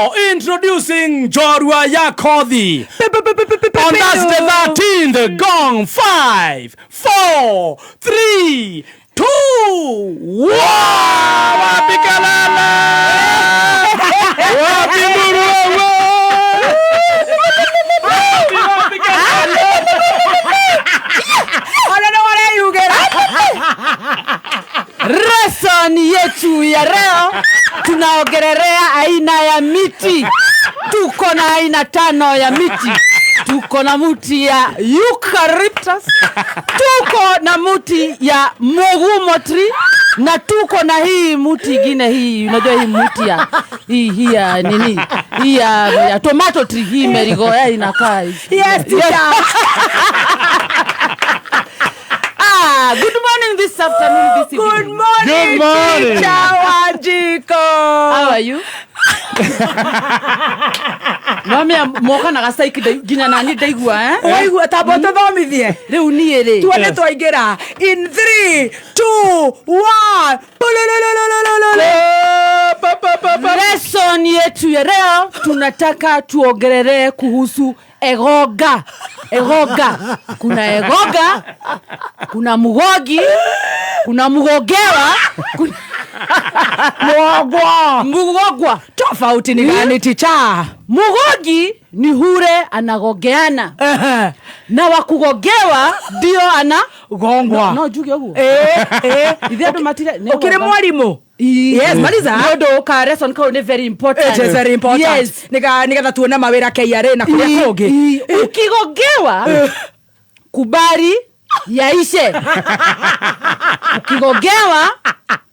Now, introducing Njorua ya Kothi. On Thursday 13th, gong 5, 4, 3, 2, 1. Wapi kelele? Wapi nduru wewe? Wapi, wapi kelele? Ona nĩ wareyugĩra. Lesson yetu ya leo tunaongelelea aina ya miti. Tuko na aina tano ya miti. Tuko na muti ya eucalyptus, tuko na muti ya mugumo tree na tuko na hii muti ingine hii, unajua hii muti ya hii ya nini, hii ya tomato tree, hii merigoya inakaa hivi. Yes, teacher. Ah, good morning this afternoon, this Good evening. morning, Good morning. Teacher Wanjiko. How are you? Nwamia moka na gacaiki nginya nani ndaigua, eh? Waigua tamba tũthomithie. Rĩu niĩ rĩ Tuone twaingĩra in 3, 2, 1. Lesson yetu ya leo tunataka tuongerelee kuhusu egoga. Egoga, kuna egoga, kuna mugogi, kuna mugogewa, kuna Mwogwa. Mugogwa. Tofauti ni gani, teacher? Mugogi ni hure anagogeana na wakugogewa ndio ana Gongwa. No, njuge ũguo. Eh, eh. Ithe andũ matire Ũkĩrĩ mwarimũ? Yes, maliza. Nĩ ũndũ ka lesson kau nĩ very important. It is very important. Yes. Nigetha tuone mawĩra KRA na kũrĩa kũngĩ. Ukigogewa, kubali yaishe. Ukigogewa,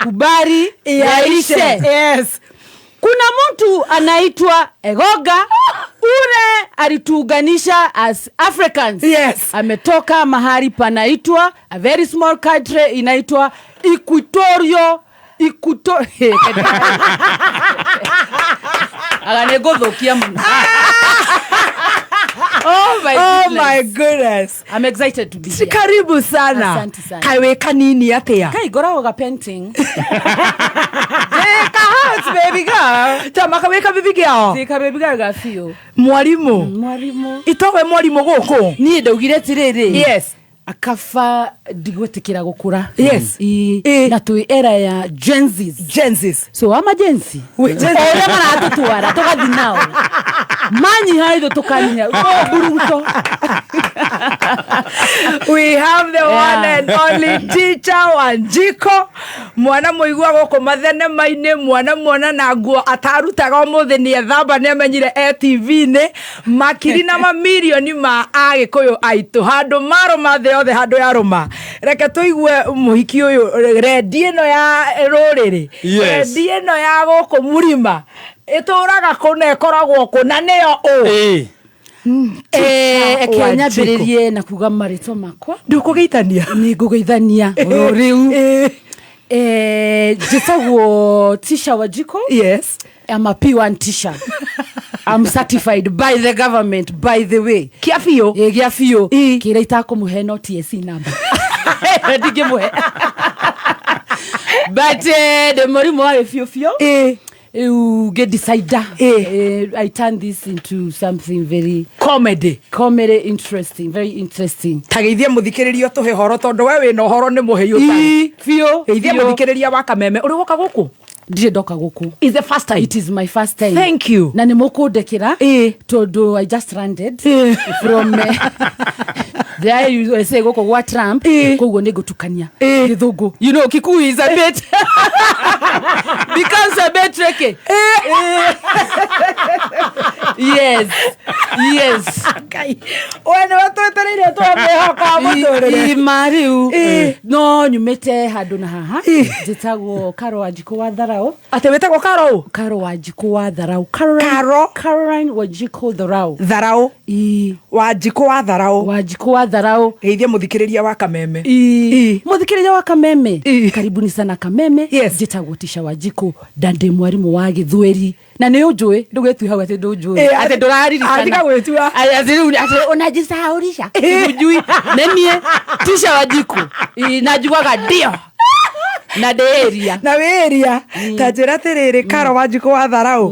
kubali yaishe. Yes. Kuna mtu anaitwa Egoga, ule alituunganisha as Africans. Yes. Ametoka mahali panaitwa, a very small country inaitwa Equatorio Equato aga nĩ ngũthũkia mũno. Oh my Oh goodness. my goodness. I'm excited to be here. Karibu sana. Asante sana. Kaĩ wĩ kanini atĩa? Kai ngoragwo ga painting. Ndĩka house baby girl. Tama kawĩ kabibi kĩao. Ndĩka baby girl ga biũ. Mwarimũ. Mwarimũ. Itowe mwarimũ gũkũ. Niĩ ndaugire atĩrĩrĩ. Yes. Akaba ndigwĩtĩkĩra gũkũra. Yes. Na twĩ era ya Gen Zs. Gen Zs. So ama Gen Z. We Gen Z. O ũrĩa maratũtwara tũgathiĩ nao. Manyiha ithuĩ tũkanyiha. Oh, mburuto. We have the one and only Teacher Wanjiko, mwana mũigua gũkũ mathenema-inĩ, mwana muona na nguo atarutaga ũmũthĩ nĩ ethamba nĩ amenyire e TV-inĩ, makiri na mamirioni ma Agĩkũyũ aitũ handũ marũma thĩ yothe handũ yarũma. Reke tũigue mũhiki ũyũ, rendi ĩno ya rũrĩrĩ, rendi ĩno ya gũkũ mũrima ĩtũraga kũ na ĩkoragwo kũ na nĩyo ũ? Eh, reke Wanjikũ. nyambĩrĩrie na kuga marĩtwa makwa. Ndũkũgeithania? Nĩ ngũgeithania oro rĩu. Eh, njĩtagwo Tisha Wanjiko. I'm a P1 teacher. I'm certified by the government, by the way. Kĩa biũ. Ĩ, gĩa biũ. Ĩ. Kĩrĩa itakũmũhe no TSC number ndingĩmũhe, but ndĩ mũrimũ wa gĩbiũ biũ. Rĩu ngĩdecide, I turn this into something very comedy, comedy, interesting, very interesting. Ta geithie mũthikĩrĩria tũhe horo tondũ we wĩna ũhoro nĩ mũhei ũtarĩ. Ĩ, biũ. Geithie Biũ. Mũthikĩrĩria wa Kameme ũrĩ woka gũkũ. Ndirĩ ndoka gũkũ. Is the first time. It is my first time. Thank you. Na nĩ mũkũndekera tondũ I just landed from the USA gũkũ gwa Trump. Koguo nĩ ngũtukania gĩthũngũ. You know Kikuyu is a bit becomes a bit tricky. Yes. Ngai, we nĩwe twetereire twa mwĩhoko wa mũtũrĩre. Ima rĩu no nyumĩte handũ na haha njĩtagwo Karo Wanjikũ wa Tharau. Atĩ wĩtagwo Karo? Karo Wanjikũ wa Tharau. Caroline, Karo. Caroline Wanjikũ Tharau. Tharau. Ĩ. Wanjikũ wa Tharau. Wanjikũ wa Tharau. Geithie mũthikĩrĩria wa Kameme. Ĩ. Mũthikĩrĩria wa Kameme, karibuni sana Kameme. Njĩtagwo Tisha Wanjikũ na ndĩ mwarimũ wa gĩthweri na nĩ ũnjũĩ, ndũgĩtue hau atĩ ndũnjũĩ, atĩ ndũraririkana. Atiga gwĩtua. Atĩ rĩu atĩ unajisahaulisha, hujui nĩ niĩ Tisha Wanjikũ. Ĩ, na njugaga ndio. Na ndä area. Na wä ĩria ta njä ra atä rä rä karo Wanjikå wa Tharau,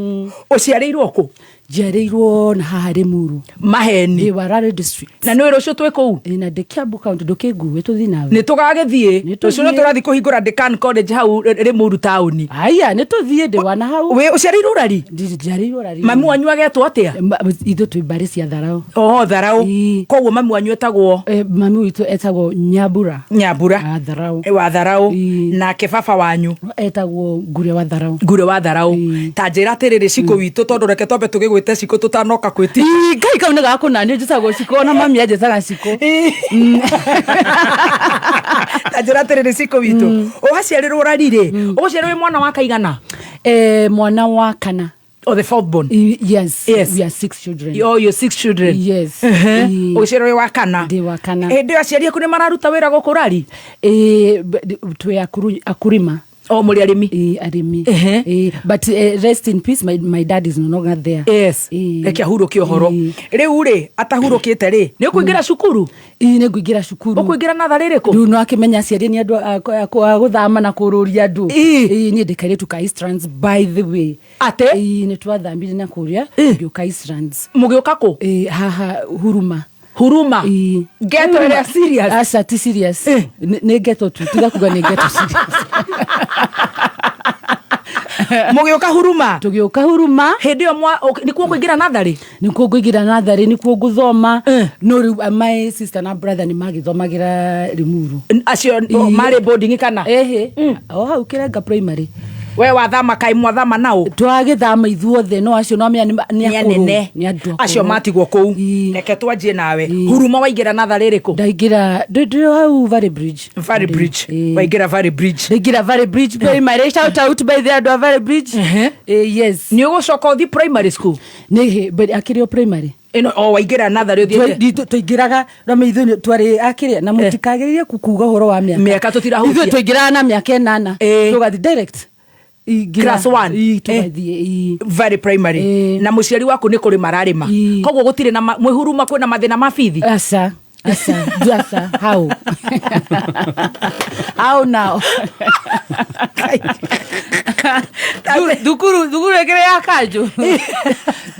å ciarä irwo kå? Njiarĩirwo na haha Rĩmuru. Maheni. Ndĩ wa Rari district. Na nä wä rå cio twä kå u? Ĩ, na ndĩ Kiambu county, ndũkĩngue tũthiĩ nawe. Nä tå gagä thiä. Nĩ Rå cio nä tũthiĩ. tå rathiä kå hingå ra Decan College hau Rĩmuru taũni. Aya, nĩ tũthiĩ, ndĩ wana hau. Wä å ciarä irwo rari? Njiarĩirwo Rari. Mami wanyu agetwo atä a? Ithuĩ twĩ mbarĩ cia Tharau. Oho, Tharau. Ĩ. Koguo mami wanyu etagwo? Mami witũ etagwo Nyambura. Nyambura. Wa Tharau. Wa Tharau. Ĩ. Nake baba wanyu? Etagwo Nguria wa Tharau. Ngure wa Tharau. Ĩ. Ta njä ra atä rä rä, Cikå witå, tondå reke twambe tå gä gwä te Cikå tå tanoka kwä ti. Ĩ, Ngai, kau nĩ gakũna nĩ njĩtagwo Cikũ, ona mami anjĩtaga Cikũ. Ta njä ra atä rä rä, Cikå witå, å gaciarä rwo rari rä, å gå ciarä wä mwana wa kaigana? Mwana wa kana. O the fourth born? Yes. Yes. We are six children. Oh, you're six children. Yes. Ĩ. Å gä ciarwo wä wa kana? Ndĩ wa kana. Hä ndä ä yo aciari aku nä mararuta wä ra gå kå rari? Twĩ akurima. O må rä arä mi? Ĩ, arĩmi. Ehe. Ĩ, but rest in peace, my dad is no longer there. Yes. Ĩ. Reke ahurå ke å horo. Ĩ. Rä u rä, atahurå kä te rä, nä å kå ingä ra cukuru? Ĩ, nĩ ngũingĩra cukuru. Å kå ingä ra natharä rä kå? Rĩu no akĩmenya aciari nĩ andũ a gũthama na kũrũria andũ. Ĩ. Ĩ, niĩ ndĩ kairĩtu ka Eastlands, by the way. Atä? Ĩ, nĩ twathamire na kũrĩa, Ĩ. ngĩũka Eastlands. Må gä å ka kå? Ĩ, haha Huruma. Huruma. Ĩ. Ghetto ĩrĩa serious? Aca, ti serious. Ĩ. Nĩ ghetto tu, tiga kuga nĩ ghetto serious. Må gä å ka Huruma? Tũgĩũka Huruma. Hä ndä ä yo nä kuo kå ingä ra natharä? Nĩkuo ngũingĩra natharĩ, nĩkuo ngũthoma. Eh. No rĩu my sister na brother nĩ magĩthomagĩra Limuru. Acio Ĩ. marä boarding kana? Ehe, o hau Kĩrenga primary. We wathama kaä mwathama nao? Twagĩthama ithuothe, no acio no menya nĩ nä akũrũ. anene. Nĩ andũ akũrũ. Acio matigwo kå u. Ĩ. Reke twanjie nawe. Ĩ. Huruma waingä ra natharä rä kå? Ndaingĩra ndĩ hau Valley Bridge. Valley Bridge. Ĩ. Waingä ra Valley Bridge. Ndaingĩra Valley Bridge primary, shout out by the andũ a Valley Bridge. Ehe. Yes. Nä å gå coka å thiä primary school? Nĩ but akĩrĩ o primary. Ĩno o waingä ra natharä å thiä? Twaingĩraga na ithuĩ twarĩ akĩrĩa na mũtikagĩrĩrie kuga ũhoro wa mĩaka. Mĩaka tũtirahutia. Ithuĩ twaingĩraga na mĩaka 8. Ĩ. Tũgathiĩ direct. Ingĩra- Class one. Ĩ, tũgathiĩ ĩ. Valley primary. Ĩ. Na må ciari waku nä kå rä mararä ma? Ĩ. Koguo gå tirä na mwä Huruma kwä na mathä na ma bithi? Aca, aca, aca, how now? Thukuru ĩkĩrĩ ya kanjũ,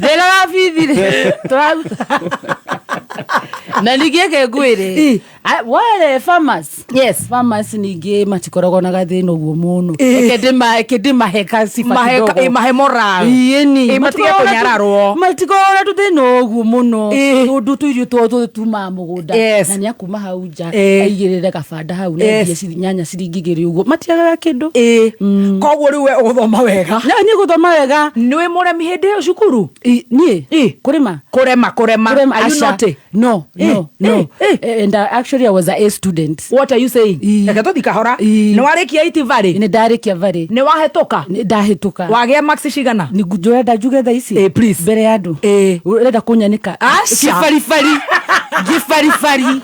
thĩna wa bithi rĩ tũraruta na ningĩ ĩke ngwĩre. Ĩ. Wale farmers. Yes. Farmers ningĩ matikoragwo na gathĩna ũguo mũno. Ĩ. Reke ndĩmahe kaciba Mahe kidogo. ĩ, mahe moral. Ĩni. Ĩ, matige kũnyararwo. Matikoragwo na tũthĩna ũguo mũno, Ĩ. tondũ tũirio twao tũtũ tumaga mũgũnda. Yes. Na nĩ akuma hau nja, Ĩ. aigĩrĩre gabanda hau na Yes. endie nyanya ciringi 2 ũguo, matiagaga kĩndũ. Ĩ, koguo rä u we å gå thoma wega? Na niĩ gũthoma wega. Nä wä må remi hä ndä ä yo cukuru? Niĩ Ĩ. kũrĩma? Kå rema, kå rema. Kũrema, Are you aca. naughty? No. Ĩ, No, no. ĩ, ĩ. And actually I was a A student. What are you saying? Ĩ. Reke tå thi kahora. Ĩ. Nä warä kia itivarä? Nĩ ndarĩkia varĩ. Nä wahetå ka? Nĩ ndahĩtũka. Wagä a max cigana? Ndĩrenda njuge thaa ici? Ĩ, please. Mbere ya andũ? Ĩ. Ũrenda kũnyanĩka? Aca. Kĩbaribari, ngĩbaribari.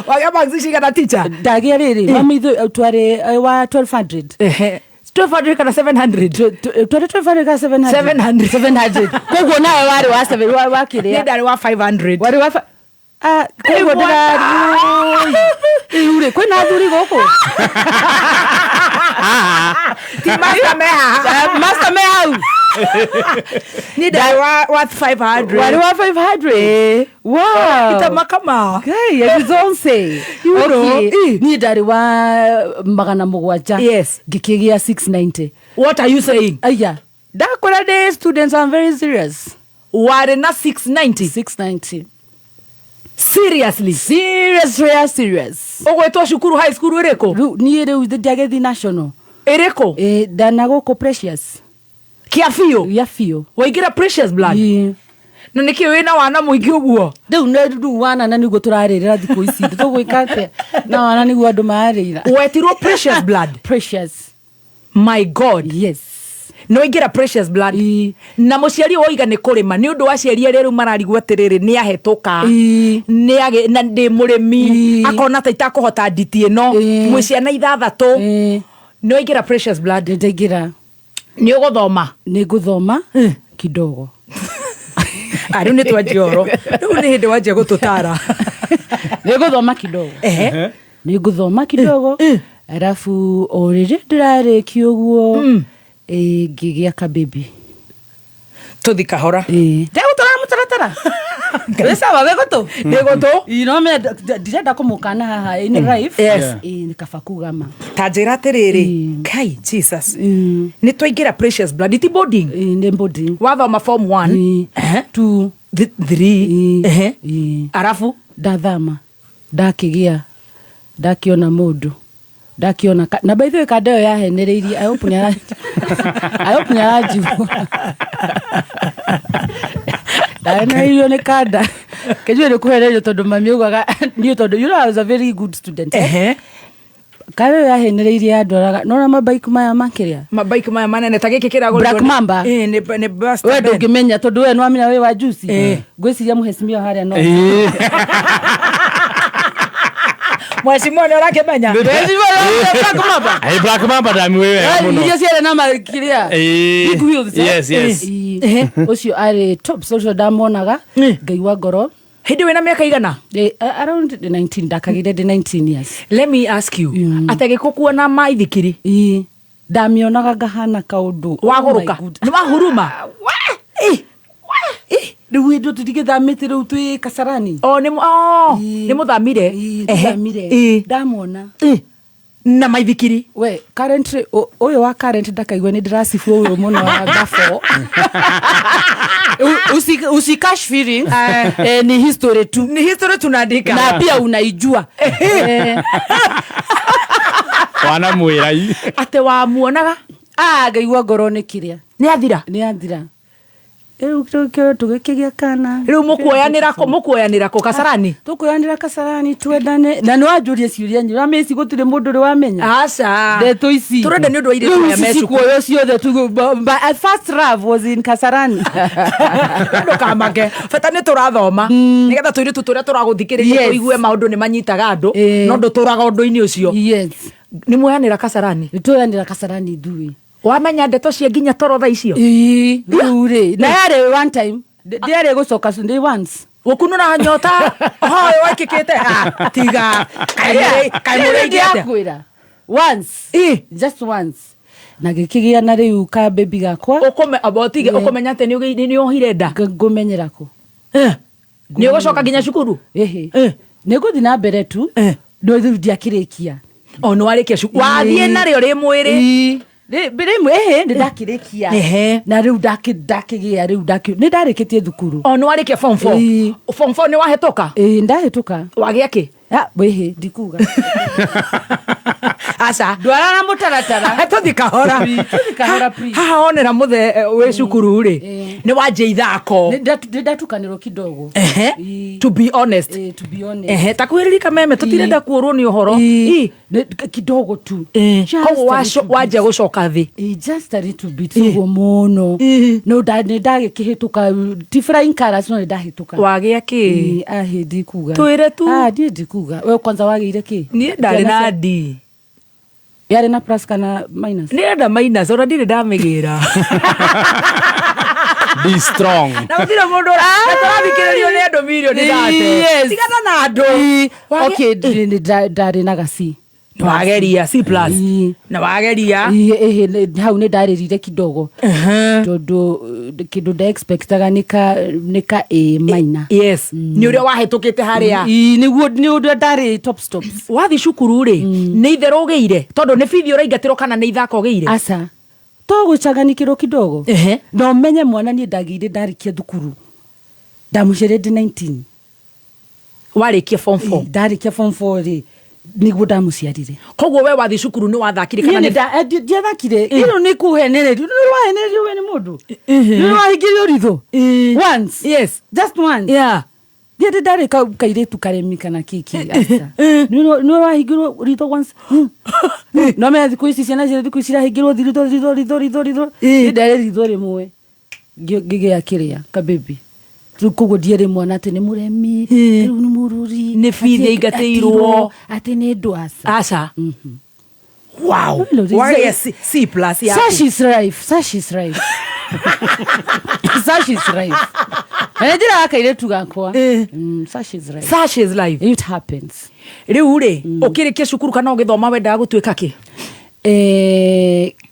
Wagä a max cigana, teacher? Ndagĩa rĩrĩ, mami, ithuĩ twarĩ wa 1200. Ehe, 1200 kana 700? Twarĩ 1200 kana 700? 700. 700. Koguo nawe warĩ wa 7 wa Nä kĩrĩa? ndarä wa 500. Warĩ wa koguo Mwana. Rĩu rĩ, kwĩna athuri gũkũ? Ti master me haha. Ah, master me hau. Nä ndarä wa 500. Warĩ wa 500, wow. Itamakama. Kai, as you don't say. You know, Okay. eh. Niĩ ndarĩ wa 700. Yes. Ngĩkĩgĩa 690. What are you saying? Aya, ndakũra ndĩ students, I'm very serious. Warä na 690? 690. Seriously? Serious, serious, serious. Å gwä two cukuru high school ä rä kå? Rĩu niĩ rĩu ndiagĩthi national. Ä rä kå? Eh, ndana gũkũ Precious. Kä a biå? Ya biũ. Waingä ra Precious Blood? Ĩĩ. Na nä kä wä na wana må ingä å guo? Rĩu nĩ rĩu wana na nĩguo tũrarĩrĩra thikũ ici, tũgwĩka atĩa na wana nĩguo andũ mararĩra. Wetirwo Precious Blood? Precious. My God. Yes. Nä waingä ra Precious Blood? Ĩĩ. Na må ciari woiga nä kå rä ma nä å ndå wa aciari arä a rä u mararigwo atä rä rä nä ahetå ka. Ĩĩ. Na ndä må rä mi. Ĩĩ. Akona ta itakå nditi ä no. Ĩĩ. Mwä ciana ithathatå. Ĩĩ. Nä waingä ra Precious Blood? Nĩ ndaingĩra. Nä å gå thoma? Nĩ ngũthoma kidogo. Rä u nä twanjia oro, rä u nä hä ndä wanjia gå tå tara. Nĩ ngũthoma kidogo. Ehe. Nĩ ngũthoma kidogo. Arabu o rĩrĩa ndĩrarĩkia ũguo, ngĩgĩa kabebi. Tũthi kahora. Ndegũtwara mũtaratara wĩ sawa, wĩ gũtũ. Ndĩ gũtũ. No me ndirenda kũmũkana haha in life. Yes. Nĩ kaba kuga ma. Ta njĩra atĩrĩrĩ, kai Jesus, nĩ twaingĩra Precious Blood, ti boarding? Nĩ boarding. Wathoma form 1? Ĩĩ. Two. 3. Ĩĩ. Ĩĩ. Arabu? Ndathama, ndakĩgĩa, ndakĩona mũndũ, ndakĩona na by the way, kanda ĩyo yahenereirie. I hope nĩ aranjigua. Ndahenereirio nĩ kanda kĩnjue nĩ kũhenererio tondũ mami augaga niĩ, tondũ you know I was a very good student, eh? Kanda ĩyo yahenereirie yandwaraga nona mabaiki maya makĩrĩa. Mabaiki maya manene ta gĩkĩ kĩragũrirwo. Black Mamba. Ĩĩ, nĩ Buster We Ben. Ndũngĩmenya tondũ we nĩwamenya wĩ wa juice. Ngwĩciria mũhecimio harĩa no Mheshimiwa nĩ ũrakĩmenya. Mheshimiwa nĩ Black Mamba. Hey, Black Mamba ndamiũĩ wega mũno. Iria ciarĩ na makĩrĩa. Big wheels, eh? Yes. Ĩĩ. Ũcio arĩ top, ũcio ndamonaga ngaigua ngoro. Hĩndĩ wĩna mĩaka igana? Around 19, ndakagire ndĩ 19 years. Let me ask you, atĩ gĩkũkuo na maithikiri? Ĩĩ. Ndamĩonaga ngahana kaũndũ. Oh my Wagũrũka good. nĩ wahuruma. Rĩu hĩndĩ tũtigĩthamĩte, rĩu twĩ Kasarani. O nĩ o Ĩĩ. nĩ mũthamire? Ĩĩ, tũthamire. Ndamona. Na maithikiri. We currently ũyũ wa current ndakaigua nĩ ndĩracibwo ũyũ mũno wa gafo. Usi cash feelings, ni history tu. Ni history tunaandika. Na pia unaijua. Wanamwĩra i. Atĩ wamuonaga? Ah, ngaigua ngoro nĩ kĩrĩa. Nĩ athira. Nĩ athira. Rĩu tũgĩkĩgĩa kana. Rĩu mũkuoyanĩra kũ? Mũkuoyanĩra kũ, Kasarani? Tũkuoyanĩra Kasarani, twendane na nĩ wanjũria ciũria nyingĩ ramĩci, gũtirĩ mũndũ ũrĩ wamenya. Aca. Ndeto ici Tũrenda nĩ ũndũ wa airĩtu Rĩu aya ici me cukuru. cikuoywo ciothe but first love was in Kasarani. Ndũkamake, bata nĩ tũrathoma nĩgetha tũirĩtu tũrĩa tũragũthikĩrĩria tũigue maũndũ nĩ manyitaga andũ. No ndũtũraga ũndũ-inĩ ũcio. Yes. Nĩ muoyanĩra Kasarani? Nĩ tũoyanĩra Kasarani ithuĩ. Wamenya ndeto cia nginya toro thaa icio? Ĩĩ, rĩu rĩ, na yarĩ one time. Ndĩarĩ gũcoka, ndĩ once. Gũkunũra nyota hoyo wekĩkĩte? Ah, tiga. Kaĩ mũrĩingĩ atĩa? Ndiakwĩra once. Just once, na gĩkĩgĩa na rĩu ka baby gakwa. Ũkũme amba ũtige. Ũkũmenya atĩ nĩ ũhire nda? Ngũmenyera kũ? Nĩ ũgũcoka nginya cukuru? Ĩhĩ. Nĩ ngũthiĩ na mbere tu. No rĩu ndiakĩrĩkia. O nĩ warĩkia cukuru, wathiĩ narĩo rĩ mwĩrĩ? Ĩĩ. Rĩmwe ĩhĩ nĩ ndakĩrĩkia. Na rĩu ndakĩgĩa, rĩu nĩ ndarĩkĩtie thukuru. O nĩ warĩkia form 4? Ĩĩ. Form 4 nĩ wahĩtũka? Ĩĩ, ndahĩtũka. Wagĩa kĩ? Ah, wĩhĩ, ndikuga. Aca. Ndwara na mũtaratara. Tũthi kahora. Tũthi kahora, please. Haha onera mũthe wĩ cukuru rĩ, nĩ wanjia ithako? Nĩ ndatukanĩrwo kidogo. Ĩĩ. To be honest. Ĩĩ, to be honest. Ehe, ta kwĩrĩrika kameme, tũtirenda kuũrwo nĩ ũhoro. Ĩĩ. Kidogo tu. Just Koguo a little bit. wanjia gũcoka thĩ? Ĩĩ, just a little bit ũguo mũno. No nĩ ndagĩkĩhĩtũka, ti flying colours, no nĩ ndahĩtũka. Wagĩa kĩ? Ĩĩ, ahĩ, ndikuga. Twĩre tu. Ah, niĩ ndikuga. We kwanza wagĩire kĩ? Niĩ ndarĩ na D. Yarĩ na plus kana minus? Nĩrenda minus, ona ndirĩ ndamĩgĩra. Be strong. Na gũtirĩ mũndũ na tũrathikĩrĩrio nĩ andũ mirioni thate. Yes. Tigana na andũ. Okay, ndarĩ na gaci. Wageria C plus? Ĩĩ. Na wageria. Ĩhĩ, hau nĩ ndarĩrire kidogo tondũ kĩndũ ndaexpectaga nĩ ka A minor. Yes, nĩ ũrĩa wahĩtũkĩte harĩa. Ĩĩ, nĩguo nĩ ũrĩa ndarĩ top stops. Wathi cukuru rĩ, nĩ itherũ ũgĩire tondũ nĩ bithi ũraingatĩrwo kana nĩ ithako ũgĩire? Aca, to gũcanganikĩrwo kidogo. Na ũmenye mwana niĩ ndagĩire ndarĩkia thukuru, ndamũciarire ndĩ 19. Warĩkia form 4? Ndarĩkia form 4 rĩ, nĩguo ndamũciarire. Koguo we wathi cukuru nĩ wathakire Niĩ kana nĩ nĩ ndiathakire. Ĩno nĩ kũhenererio, nĩ wahenererio we nĩ mũndũ, nĩ wahingĩrio ritho once. Yes. Just once. Ndiĩ ndĩ ndarĩ kairĩtu karemi kana kĩkĩ. Aca, nĩ wahingĩrwo ritho once. No menya thikũ ici ciana cia thikũ ici irahingĩrwo ritho ritho ritho ritho ritho. Niĩ ndarĩ ritho rĩmwe ngĩgĩa kĩrĩa kabebi. Rĩu koguo ndierĩ mwana atĩ nĩ mũremi, rĩu nĩ mũrũri. Nĩ bithi aingatĩirwo. Atĩ nĩ ndwaca. Aca. Wow. Well, this Wagĩa C plus yaku. Such is life, such is life. Such is life. Na nĩ njĩra ya kairĩtu gakwa. Such is life. Such is life. It happens. Rĩu rĩ, ũkĩrĩkia cukuru kana ũgĩthoma wendaga gũtuĩka kĩ?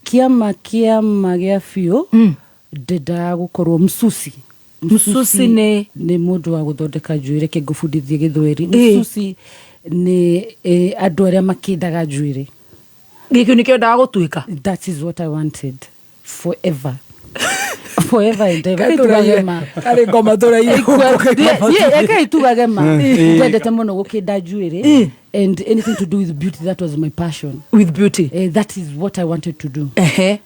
Kĩama kĩama gĩa biũ, ndendaga gũkorwo msusi. Msusi nĩ? Nĩ mũndũ wa gũthondeka njuĩrĩ. Reke ngũbundithie gĩthweri. Msusi nĩ andũ arĩa makĩndaga njuĩrĩ. Gĩkĩ nĩkĩo wendaga gũtuĩka? That is what I wanted forever, forever and ever. Rekei tugage ma. Karĩ ngoma tũraire. Rekei tugage ma, ndendete mũno gũkĩnda njuĩrĩ and anything to do with beauty. That was my passion. With beauty. That is what I wanted to do.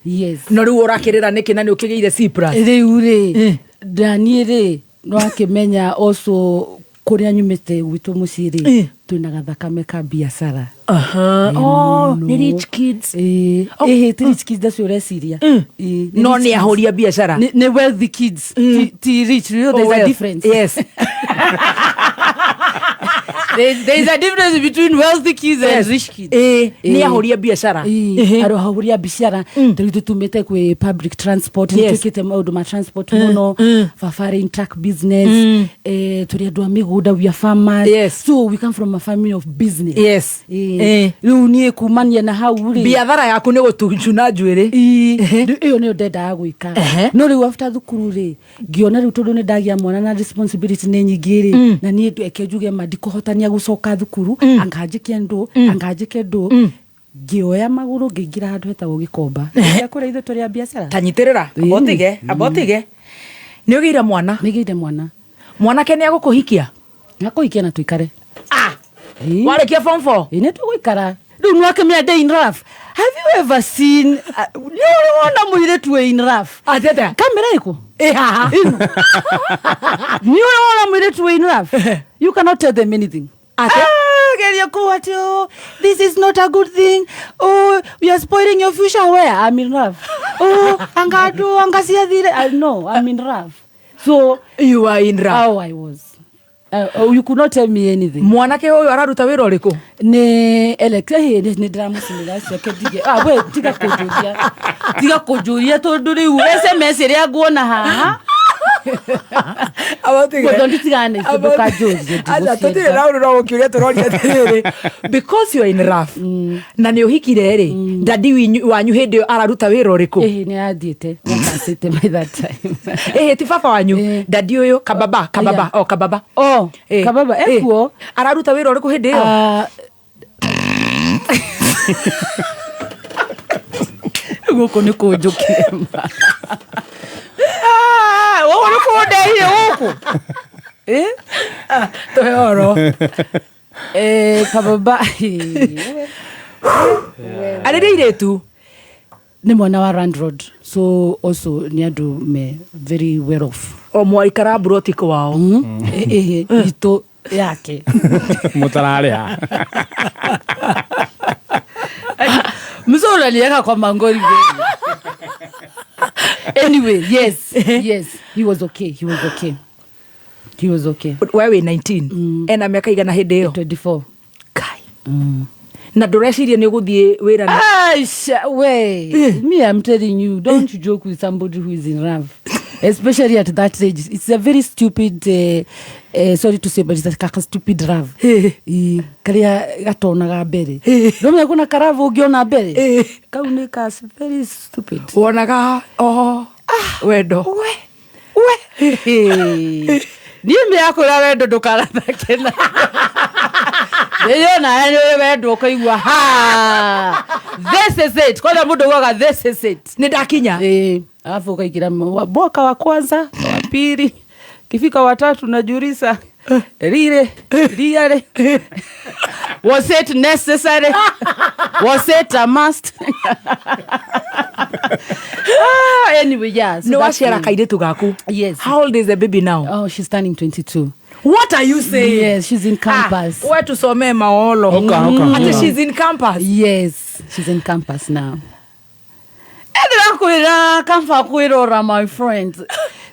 Yes. No rĩu ũrakĩrĩra nĩkĩ na nĩ ũkĩgĩire C plus? Rĩu rĩ, ndaniĩ rĩ, nĩwakĩmenya also kũrĩa nyumĩte, gwitũ mũciĩ rĩ, twĩna gathakame ka biacara. Oh, Mũno. nĩ rich kids. Ĩhĩ, ti rich kids acio ũreciria. Ĩĩ, nĩ No rich nĩ kids. ahũri a biacara. Nĩ wealthy kids. Ti rich, you know, there's Oh, a well, difference. Yes. There is a difference between wealthy kids and rich kids. Ĩĩ, nĩ ahũri a biacara. Ahũri a biacara. Tarĩu tũtumĩte kwĩ public transport, nĩ twĩkĩte maũndũ ma transport mũno. Baba arĩ in truck business. Tũrĩ andũ a mĩgũnda, we are farmers. So we come from a family of business. Rĩu niĩ kumania na hau rĩ, Biathara yaku nĩ gũtucuna njuĩrĩ. Ĩĩ, rĩu ĩyo nĩyo ndendaga gwĩka. No rĩu after thukuru rĩ, ngĩona rĩu tondũ nĩ ndagĩa mwana na responsibility nĩ nyingĩ rĩ, na niĩ eke njuge ma ndikũhotania gũcoka thukuru, anga njĩke ndũ, anga njĩke ndũ, ngĩoya magũrũ ngĩingĩra handũ hetagwo Gĩkomba kũrĩa ithuĩ tũrĩ a biacara. Ta nyitĩrĩra. Amba ũtige, amba ũtige. Nĩ ũgĩire mwana? Nĩgĩire mwana. Mwanake nĩ agũkũhikia? Ngakũhikia na tũikare. Ah! Ĩĩ. Warĩkia form 4? Ĩĩ, nĩ tũgũikara. Rĩu nĩwakĩmenya ndĩ in love. Have you ever seen nĩ ũrĩ wona mũirĩtu wĩ in love? Atĩte? Kamera ĩkũ? Ĩ haha. Nĩ ũrĩ wona mũirĩtu wĩ in love? You cannot tell them anything. Ate? Ah, geria kuu ati, "Oh, this is not a good thing. Oh, you are spoiling your future." Where? I'm in love. Oh, anga andũ anga ciathire. No, I'm in love, so You are in love. How I was, oh, you could not tell me anything. Mwanake ũyũ araruta wĩra ũrĩkũ? Nĩ Alex. Nĩ ndĩramũcinĩra coke ndige. Ah, we tiga kũnjũria, tiga kũnjũria, tondũ rĩu SMS ĩrĩa nguona haha. Mũthoni, nditigane na icio, ndũkanjũrie. Aca, tũtirĩ Ndigũcienda. na ũndũ no gũkĩũria tũroria atĩrĩrĩ, because you are in love na nĩ ũhikire rĩ, dadi wanyu hĩndĩ ĩyo araruta wĩra ũrĩkũ? Ĩhĩ, nĩ athiĩte, nĩ apacĩte by that time. Ĩhĩ, ti baba wanyu. Dadi ũyũ kababa, kababa. O kababa. Oh, kababa ekuo. Araruta wĩra ũrĩkũ hĩndĩ ĩyo? Ah, gũkũ nĩ kũnjũkire ma. Ah, gũkũ nĩ kũndehire gũkũ. Eh? Tũhe oro. Kababa Arĩrĩ irĩtu. Nĩ mwana wa landlord, so also nĩ andũ me very well off. O mwaikara mburoti kwao? Ĩhĩ, itũ yake. Mũtararĩha. Mzo unaniweka kwa mangori wewe. Anyway, yes, he was okay, he was okay, he was okay. We wĩ 19, ena mĩaka igana hĩndĩ ĩyo? 24. Kai. Na ndũreciria nĩ ũgũthiĩ wĩra na Aisha, we, me, I'm telling you, don't joke with somebody who is in love, especially at that age. It's a very stupid, sorry to say, but it's a kaka stupid love. Ĩ, karĩa gatonaga mbere. Ndũmenya kuna karabu ũngĩona mbere. Kau nĩ ka very stupid. Wonaga o wendo. We, we. Niĩ mĩakũra wendo ndũkarathake na nĩyona nĩ ũrĩ wendo ũkaigua ha, this is it. Kwanza mũndũ augaga, "This is it." Nĩ ndakinya. Alafu ukaikira mwaka wa kwanza, wa pili, kifika watatu najiuliza, rire really, was it necessary? Was it a must? Ah, anyway, yeah, so Nĩ that's waciara me. kairĩtu gaku? Yes. How old is the baby now? Oh, she's turning 22. What are you saying? Yes, she's in campus. Ah, we tusomee maolo. Oka, oka. Ati she's in campus? Yes, she's in campus now. Ndĩrakwĩra kaba kwĩrora, my friend.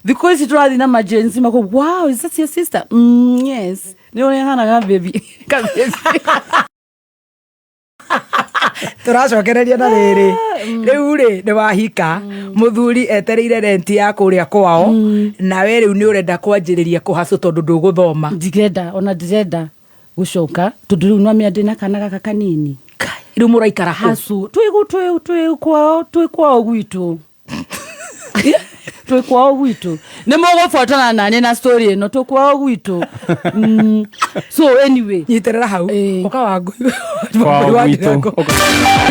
Thikũ ici tũrathiĩ na majenzi mako, "Wow, is that your sister?" "Yes." Nĩ ũrĩa hanaga baby. Ka baby. Tũracokereria na rĩrĩ, rĩu rĩ, nĩ wahika, mũthuri etereire renti ya kũrĩa kwao, nawe rĩu nĩ ũrenda kwanjĩrĩria kũhacũ tondũ ndũgũthoma. Ndirenda, ona ndirenda. Gũcoka tondũ rĩu nwamenya ndĩna kana gaka kanini. Rĩu mũraikara kũ? Hacu twĩ kwao gwitũ, twĩ kwao gwitũ. Nĩ mũgũbuatana nani na story ĩno, twĩ kwao gwitũ. So anyway. Nyitĩrĩra hau. Ũka wa ngũi. Kwao gwitũ.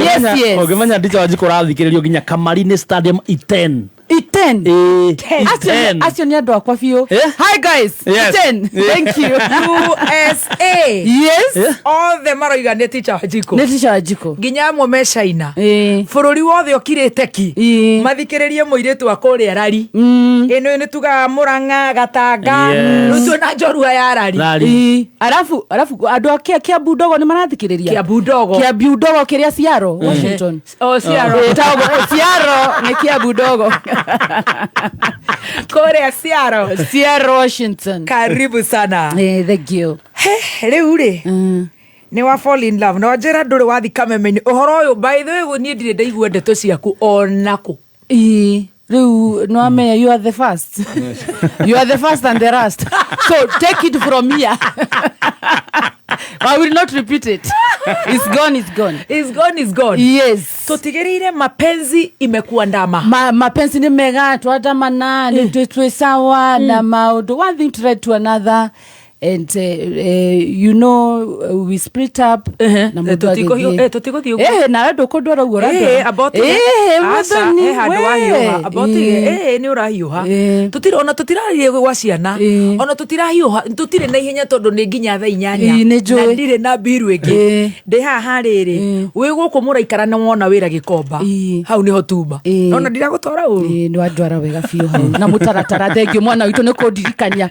Yes. Ũngĩmenya Teacher Wanjikũ ũrathikĩrĩrio nginya Kamarini Stadium Iten. Iten. Ĩĩ, Acio Iten. acio nĩ andũ akwa biũ. Hi guys. Iten, thank you. USA. Yes. Othe maroiga nĩ Teacher Wanjikũ. Nĩ Teacher Wanjikũ. Nginya amwe me China. Ĩĩ. Bũrũri wothe ũkirĩte ki. Ĩĩ. Mathikĩrĩrie mũirĩtu wa kũrĩa rari. Ĩno nĩ tugaga Mũrang'a Gatanga. Yes. Rĩu twĩna njorua ya rari. Rari. Ĩĩ. Arabu andũ a Kiambu ndogo nĩ marathikĩrĩria. Kiambu ndogo. Kiambu ndogo kĩrĩa Seattle, Washington. O Seattle. Ĩtagwo Seattle, nĩ Kiambu ndogo. Kũrĩa Seattle. Seattle, Washington. Karibu sana. Thank you. He, rĩu rĩ, nĩ wa fall in love na wanjĩra ndũrĩ wathi kameme-inĩ ũhoro ũyũ. By the way, niĩ ndirĩ ndaigua ndeto ciaku onakũ. Ĩĩ, rĩu nwamenya you are the first, you are the first and the last, so take it from here. I will not repeat it. It's gone, it's gone. Is gone, is gone. Yes. Tutigĩrĩire mapenzi imekuandama. Mapenzi nĩ mega, twandamana nĩ twĩ sawa na maũndũ, one thing to lead to another and we split up na mũndũ agĩthiĩ. Tũtigũthiĩ ũguo. Nawe ndũkũndwara ũguo Eh, ũrandwara. amba ũtige. Aca, Mwathani, he handũ we. wahiũha, amba ũtige. Nĩ ũrahiũha. Tũtirĩ ona tũtirarie gwa ciana. Ona tũtirahiũha, tũtirĩ na ihenya tondũ nĩ nginya thaa 8. Ĩĩ, nĩ njũĩ. Na ndirĩ na mbiru ĩngĩ. Ndĩ haha rĩrĩ, wĩ gũkũ mũraikara na wona wĩra Gĩkomba. Hau nĩho tuma. Ona ndiragũtwara ũru. Ĩĩ, nĩ wandwara wega biũ hau na mũtaratara. Thengio mwana witũ nĩ kũndirikania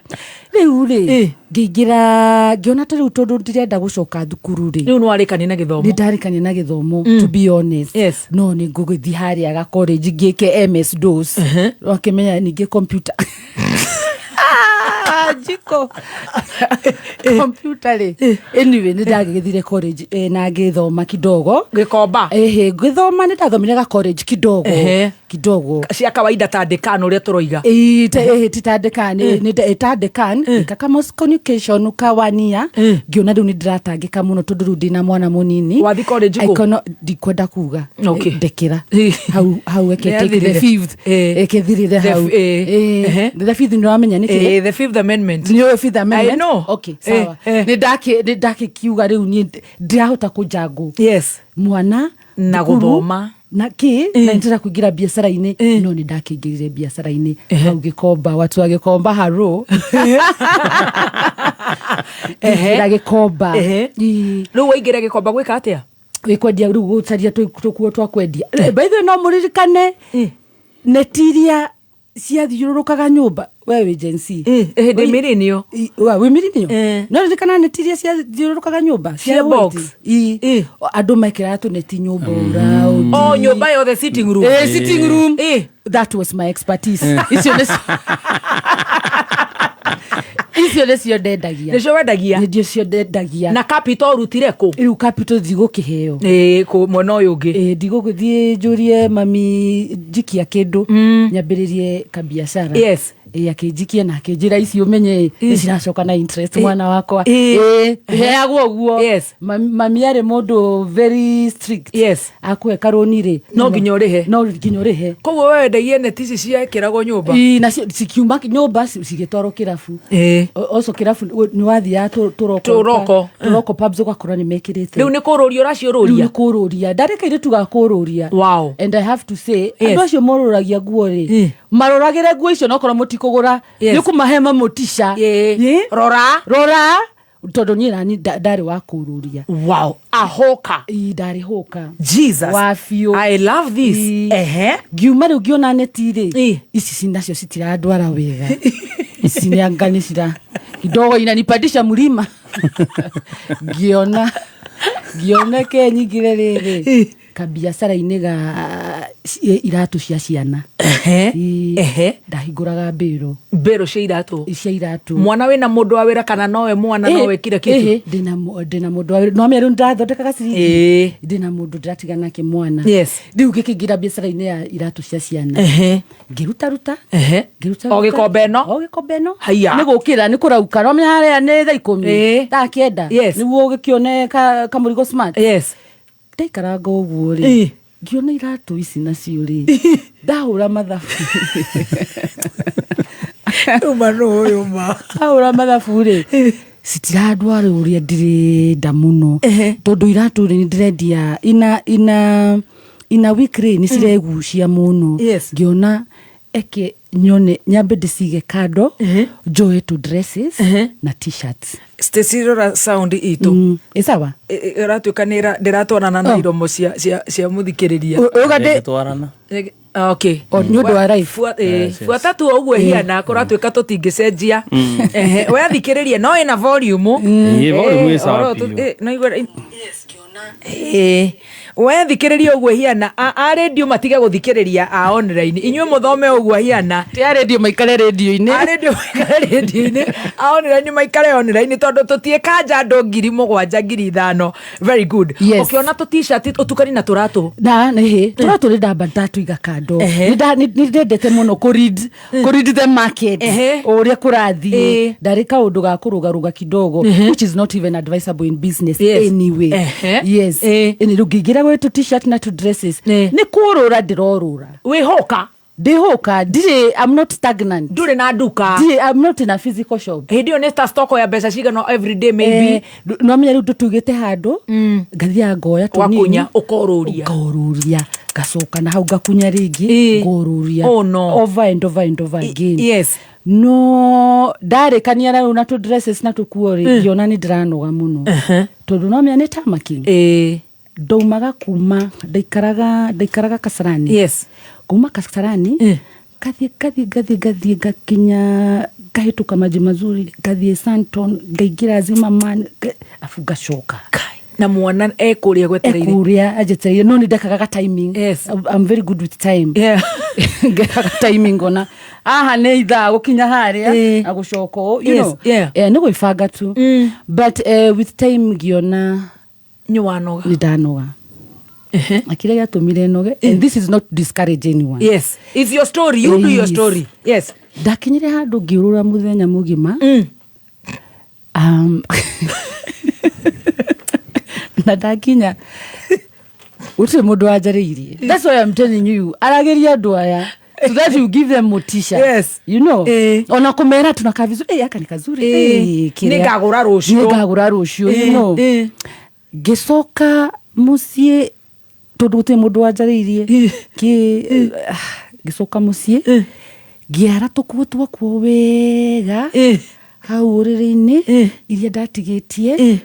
rĩu rĩ. Ngĩingĩra ngĩona ta rĩu tondũ ndirenda gũcoka thukuru rĩ. Rĩu nĩ warĩkania na gĩthomo. Nĩ ndarĩkania na gĩthomo, to be honest. No nĩ ngũgĩthiĩ harĩa ga college ngĩke MS DOS, wakĩmenya ningĩ computer njiko computer rĩ. Anyway, nĩ ndagĩgĩthire college na ngĩthoma kidogo. Gĩkomba. Ehe, ngĩthoma, nĩ ndathomire ga college kidogo. Kidogo. Cia kawaida ta ndĩkano ũrĩa tũroiga. Ĩĩ, ti ta nĩ ta dekan ngĩka mass communication kawania. Ngĩona rĩu nĩ ndĩratangĩka mũno tondũ rĩu ndĩna mwana mũnini. Wathi college kũ? Ndikwenda kuga. Ndekera hau hau, eke Nĩ take the athirire. fifth. Eke thirire hau. The fifth nĩ wamenya nĩ kĩ? The fifth amendment. Nĩ ũĩ fifth amendment? I know. Okay, sawa. Nĩ ndakĩkiuga rĩu niĩ ndirahota kũjangũ mwana Na thukuru, gũthoma. Na kä na nĩndĩrenda kũingĩra biacara-inĩ, no nĩ ndakĩingĩrire biacara-inĩ hau Gĩkomba, watu wa Gĩkomba haro ngĩingĩra Gĩkomba. Ĩĩ. Rĩu waingĩra Gĩkomba gwĩka atĩa? Wĩkwendia rĩu, gũcaria tũkuo twa kwendia. By the way, no mũririkane neti iria ciathiũrũrũkaga nyũmba? We wĩ Gen Z. Ndĩ millennial. Wĩ millennial? No ririkana neti iria ciathiũrũrũkaga nyũmba? Cia box. White. Ĩ. Andũ mekĩraga tũneti nyũmba ũraũndi. O nyũmba yothe, sitting room. Sitting room. That was my expertise. Icio nĩcio ndendagia. Nĩcio wendagia. Nĩcio ndendagia. Na capital ũrutire kũ? Rĩu capital ndigũkĩheo. Ĩĩ, kũ mwena ũyũ ũngĩ. Ĩ, ndigũgĩthiĩ njũrie mami njikia kĩndũ nyambĩrĩrie kabiacara. Ĩ, akĩnjikia na akĩnjĩra ici ũmenye nĩ ciracoka na interest, mwana wakwa. Ĩ, heagwo ũguo. Mami arĩ mũndũ very strict. Akũhe karũni rĩ, No nginya ũrĩhe. No nginya ũrĩhe. Koguo we wendagia neti ici ciekĩragwo nyũmba? Ĩ, nacio cikiuma nyũmba cigĩtwarwo kĩrabu. Also kĩrabu nĩ wathiaga tũroko. Tũroko. Tũroko pubs, ũgakora nĩ mekĩrĩte. Rĩu nĩ kũrũria Rĩu ũraciũrũria? Nĩ kũrũria, ndarĩ kairĩtu ga kũrũria. And I have to say, andũ acio morũragia nguo rĩ, maroragĩre nguo icio nokorwo mũtikũgũra, nĩ kũmahe mamotisha. Rora. Rora, tondũ niĩ nani ndarĩ wa kũrũria. Wow, ahoka. Ĩ, ndarĩ hũka. Jesus. Wa biũ. I love this. Ĩ. Ngiuma rĩu ngĩona neti rĩ, ici nacio citirandwara wega, ici nĩ anga nĩ cira kidogo inanipandisha mlima. Ngiona ke nyingire rĩrĩ kabiacara-inĩ ga iratũ cia ciana. Ĩĩ. Ndahingũraga mbĩro Mbĩrũ cia iratũ. Cia iratũ. Mwana wĩna mũndũ wa wĩra kana nowe mwana nowe kira kitu? Ĩhĩ, ndĩna mũndũ wa wĩra, no mĩarĩ ndathondekaga ciringi. Ndĩna mũndũ ndĩratiga nake mwana. Rĩu ngĩkĩingĩra biacara-inĩ ya iratũ cia ciana, ngĩrutaruta, ngĩruta. O gĩkombe ĩno? O gĩkombe ĩno. Haiya. Nĩ gũkĩra nĩ kũrauka, no menya harĩa nĩ thaa 10, thaa 9, nĩguo ũgĩkĩone kamũrigo smart. Ndaikaranga ũguo rĩ, ngĩona iratũ ici nacio rĩ, ndahũra mathabu, Uma nũ ũyũ ma. Ahũra mathabu rĩ, citirandwara ũrĩa ndĩrenda mũno, tondũ iratũ rĩ, nĩ ndĩrendia ina week rĩ, nĩ ciregucia mũno. Ngĩona eke nyone nyambe ndĩcige kando, njoe tũ dresses na T-shirts. Stacy, rora sound itũ. Ĩ sawa. Ĩratuĩka nĩ ndĩratwarana na iromo cia mũthikĩrĩria. Uga ndĩ Twarana. Okay. O, nĩ ũndũ wa live. Yes, yes. Buata tu o ũguo ĩhiana kũratuĩka tũtingĩcenjia. Ehe, we thikĩrĩrie no ĩna volume. Ĩĩ, volume ĩ sawa Ũhoro biũ. no Ĩĩ. We thikĩrĩrie ũguo ĩhiana, a radio matige gũthikĩrĩria, a online inyuĩ mũthome ũguo hiana. Ti a radio maikare radio-inĩ. A radio maikare radio-inĩ, a online maikare online, tondũ tũtiĩkanja andũ 7,000, 5,000. Very good. Yes. Ũkĩona tũ T-shirt ũtukani na tũratũ. Na nĩ tũratũ nĩ ndamba ndatũiga kando. Nĩ ndendete mũno kũ read the market, o ũrĩa kũrathiĩ. Ndarĩ kaũndũ ga kũrũgarũga kidogo, which is not even advisable in business anyway. Yes. Ĩni rĩu ngĩingĩra gwĩ tũ T-shirt na tũ dresses, nĩ kũrũra ndĩrorũra. Wĩhũka. Ndĩhũka, ndirĩ, I'm not stagnant. Ndũrĩ na nduka. Ndirĩ, I'm not in a physical shop. Hĩndĩ ĩyo nĩ ta stock ya mbeca cigana every day maybe? No menya rĩu ndũtũigĩte handũ, ngathiaga ngoya tũnini. Wakunya ũkorũria. Ngorũria, ngacoka na hau ngakunya rĩngĩ, ngorũria. Oh, no. Over and over and over again. No ndarĩkania na rĩu na tũ dresses na tũkuo rĩ, ngĩona nĩ ndĩranoga mũno, tondũ no menya nĩ tamaki. Ndaumaga kuma ndaikaraga Kasarani. Kuma Kasarani, ngathiĩ ngathiĩ ngathiĩ ngathiĩ, ngakinya, ngahĩtũka Maji Mazuri, ngathiĩ Santon, ngaingĩra Zimmerman, afu ngacoka. Kai. Na mwana ekũrĩa gwetereire. Ekũrĩa anjetereire, no nĩ ndekaga ga timing. I'm very good with time. Ngekaga timing, ona haha nĩ ithaa gũkinya harĩa na gũcoka ũũ, you know. Nĩ gwĩbanga tu, but with time ngĩona Nĩ wanoga. Nĩ ndanoga, na kĩrĩa gĩatũmire noge, and this is not to discourage anyone. Yes, it's your story, you do your story, yes. Ndakinyire handũ ngĩũrũra mũthenya mũgima, na ndakinya gũtirĩ mũndũ wanjarĩirie. That's why I'm telling you, aragĩria andũ aya so that you give them motisha. Ona kũmera tunakaa vizuri, aka ni kazuri. Kĩrĩa. Nĩngagũra rũciũ. Nĩngagũra rũciũ. Ngĩcoka mũciĩ, tondũ gũtirĩ mũndũ wanjarĩirie, ngĩcoka mũciĩ, ngĩara tũkuo twakuo wega hau ũrĩrĩ-inĩ, iria ndatigĩtie.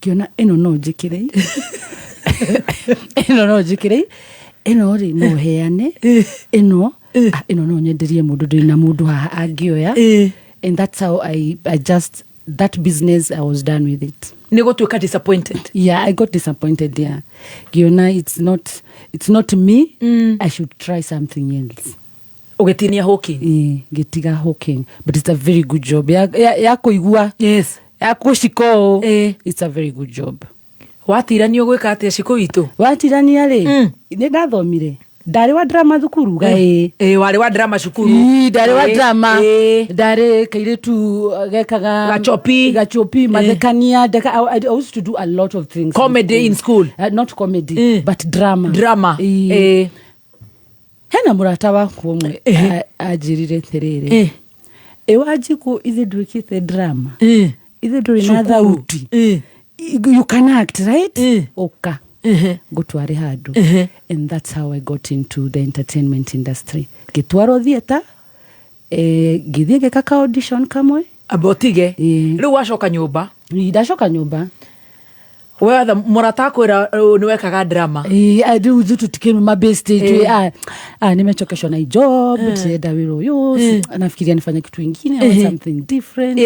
Ngĩona ĩno no njĩkĩre, ĩno no njĩkĩre, ĩno rĩ no heane, ĩno ĩno no nyenderie mũndũ, ndĩ na mũndũ haha angĩoya. And that's how I just, that business, I was done with it. Nĩ gũtuĩka disappointed. Yeah, I got disappointed. Yeah, ngiona it's not me. I should try something else. Ũgĩtinia hawking. Ngĩtiga hawking, but it's a very good job ya kũigua, ya kũcika ũũ. It's a very good job. Watiranio gwĩka atĩa, cikũ witũ? Watirania rĩ, nĩ ndathomire, ndarĩ wa drama thukuru gaĩ. Ĩ, warĩ wa drama cukuru. Ii, ndarĩ wa drama. Ndarĩ kairĩtu gekaga Gachopi. Gachopi, mathekania. I used to do a lot of things. Comedy in school. Not comedy, but drama. Drama. Ii. Hena mũrata wakwa ũmwe anjĩrire atĩrĩrĩ, "Ĩ Wanjikũ, ithe ndwĩkĩte drama? Ithe ndũrĩ na Cukuru. thauti? You can act, right? Ũka ngũtware handũ." And that's how I got into the entertainment industry. Ngĩtwarwo theatre, ngĩthiĩ ngĩka ka audition kamwe. Amba ũtige. Ĩĩ. Rĩu wacoka nyũmba? Ndacoka nyũmba. Wetha mũrata akwĩra nĩ wekaga drama. Ĩĩ, rĩu ithuĩ tũtikĩrĩ mabest, nimechokeshwa na hii job, ndĩrenda wĩra ũyũ, nafikiria nifanye kitu ingine. I want something different.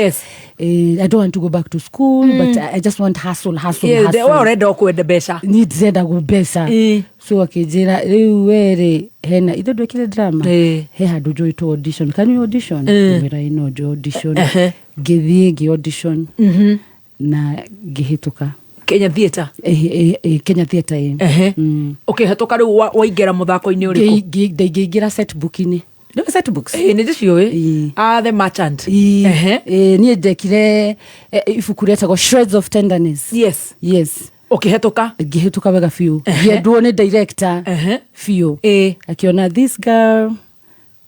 I don't want to go back to school, but I just want hustle, hustle, Yes, hustle. we ũrenda o kwenda mbeca. Ni ndĩrenda mbeca. So akĩnjĩra rĩu werĩ hena ithe ndwekire drama, he handũ njũĩtwo audition, can you audition? Ngĩmwĩra ĩno njũ audition. Ngĩthiĩ ngĩ audition na ngĩhĩtũka. Kenya Theatre? Kenya Theatre, ĩ. Ũkĩhetũka rĩu waingĩra mũthako-inĩ ũrĩkũ? Ndaingĩingĩra set book-inĩ. Nĩũĩ set books? Ĩĩ, nĩ ndĩciũĩ. Ah, The Merchant. Niĩ ndekire ibuku rĩetagwo Shreds of Tenderness. Yes. Ũkĩhetũka? Ngĩhĩtũka wega biũ, ngĩendwo nĩ director biũ. Akiona this girl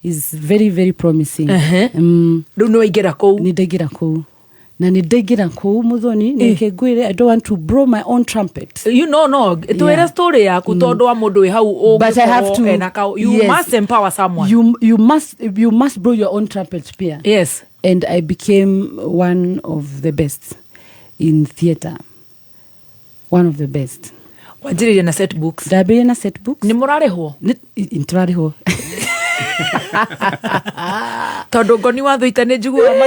is very very promising. Rĩu nĩ waingĩra kũu? Nĩ ndaingĩra kũu, na nĩ ndaingĩra kũu, Muthoni, nĩke ngwĩre, I don't want to blow my own trumpet. You know, no twĩre story yaku tondũ wa mũndũ wĩ hau. But I have ũngĩkorwo to ena you must empower someone. You must blow your own trumpet pia. And I became one of the best in theatre, one of the best. Wanjĩrĩria na set books? Ndambĩrĩria na set books. Nĩ mũrarĩhwo? Nĩtũrarĩhwo. Tondũ ngoni wa thũita nĩ njiguaga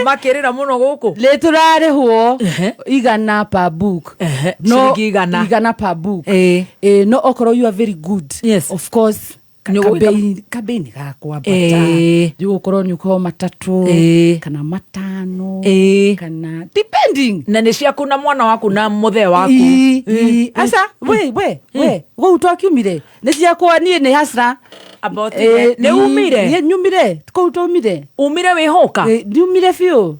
makĩrĩra mũno gũkũ. Nĩ tũrarĩhwo 100 per book. No, Ciringi 100. 100 per book. No okorwo you are very good, of course Nĩ ũgwĩka- kabei nĩ gakwambata. Nĩ ũgũkorwo nĩ ũkũheo 3 kana 5 kana depending. Na nĩ ciaku na mwana waku na mũthee waku? Ii, aca, we kũu twakiumire nĩ ciakwa niĩ, nĩ hasra. Amba ũtige. Nĩ umire? Nyumire kũu twaumire. Umire wĩhũka? Nyumire biũ.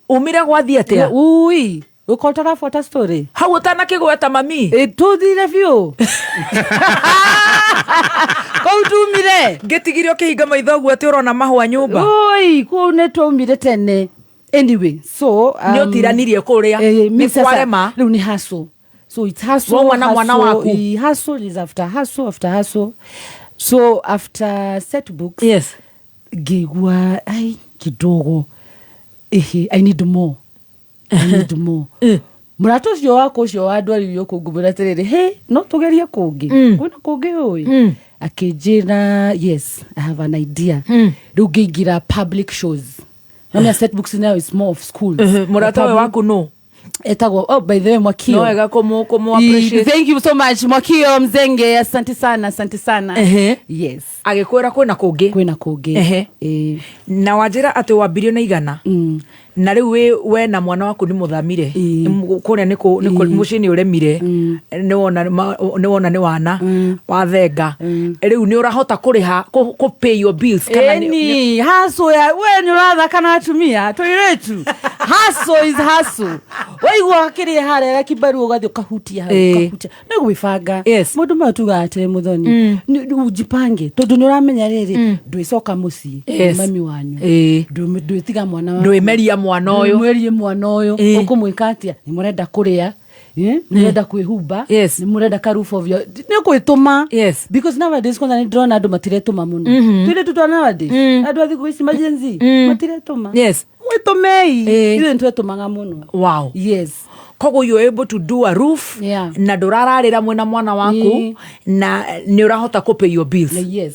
Umire gwathiĩ atĩa? Ui, ũkorwo tũrabuata story. Hau ũtanakĩgweta mami. Tũthire biũ kũu tumire. Ngĩtigire ũkĩhinga maitho ũguo atĩ ũrona mahũa nyũmba. Oi, kũu nĩ twaumire tene. Anyway, so Nĩ ũtiranirie kũrĩa. Mi Nĩ sasa, kwarema. rĩu nĩ hustle, so it's hustle. Wauma na mwana Hustle, waku. Hustle is after hustle after hustle. So after set books, ngĩigua ai kidogo ihi, I need more, I need more. Mũrata ũcio wakwa ũcio wandwaririe kũu, ngũmwĩra atĩrĩrĩ, he no tũgerie kũngĩ, kwĩna kũngĩ ũĩ. Akĩnjĩra, yes, I have an idea. Rĩu ngĩingĩra public shows. Namenya set books now is more of schools. Mũrata ũyũ waku nũ? Etagwo, oh, by the way, Mwakio. No wega kũmũ appreciate. Thank you so much, Mwakio Mzenge, asante sana, asante sana. Yes. Agĩkwĩra kwĩna kũngĩ. Kwĩna kũngĩ. Na wanjĩra atĩ wambirie na 100 na rĩu wĩ we na mwana waku nĩ mũthamire. Kũrĩa nĩ mũciĩ nĩ ũremire, nĩ wona nĩ wana wathenga, rĩu nĩ ũrahota kũrĩha kũ pay your bills kana Eni hustle ya we nĩ ũrathaka na atumia tũirĩtu. Hustle is hustle. Waigua kĩrĩa harĩa gakimbarua ũgathiĩ ũkahutia hau, ũkahutia nĩ gwĩbanga. Mũndũ maya tugaga atĩrĩ, Mũthoni, ujipange tondũ nĩ ũramenya rĩrĩ ndwĩcoka mũciĩ. Mami wanyu ndwĩtiga mwana waku. Ndwĩmeria mwana ũyũ. Ndwĩmerie mwana ũyũ. Ũkũmwĩka atĩa? Nĩ mũrenda kũrĩa, nĩ mũrenda kwĩhumba, nĩ mũrenda ka roof of your, nĩ kwĩtũma. Because nowadays kwanza nĩ ndĩrona andũ matiretũma mũno. Tũirĩtu twa nowadays, andũ a thikũ ici majenzi matiretũma. Mwĩtũmei. Ithuĩ nĩ twetũmaga mũno. Yes. Koguo you are able to do a roof na ndũrararĩra mwĩna mwana waku na nĩ ũrahota kũ pay your bills. Yes.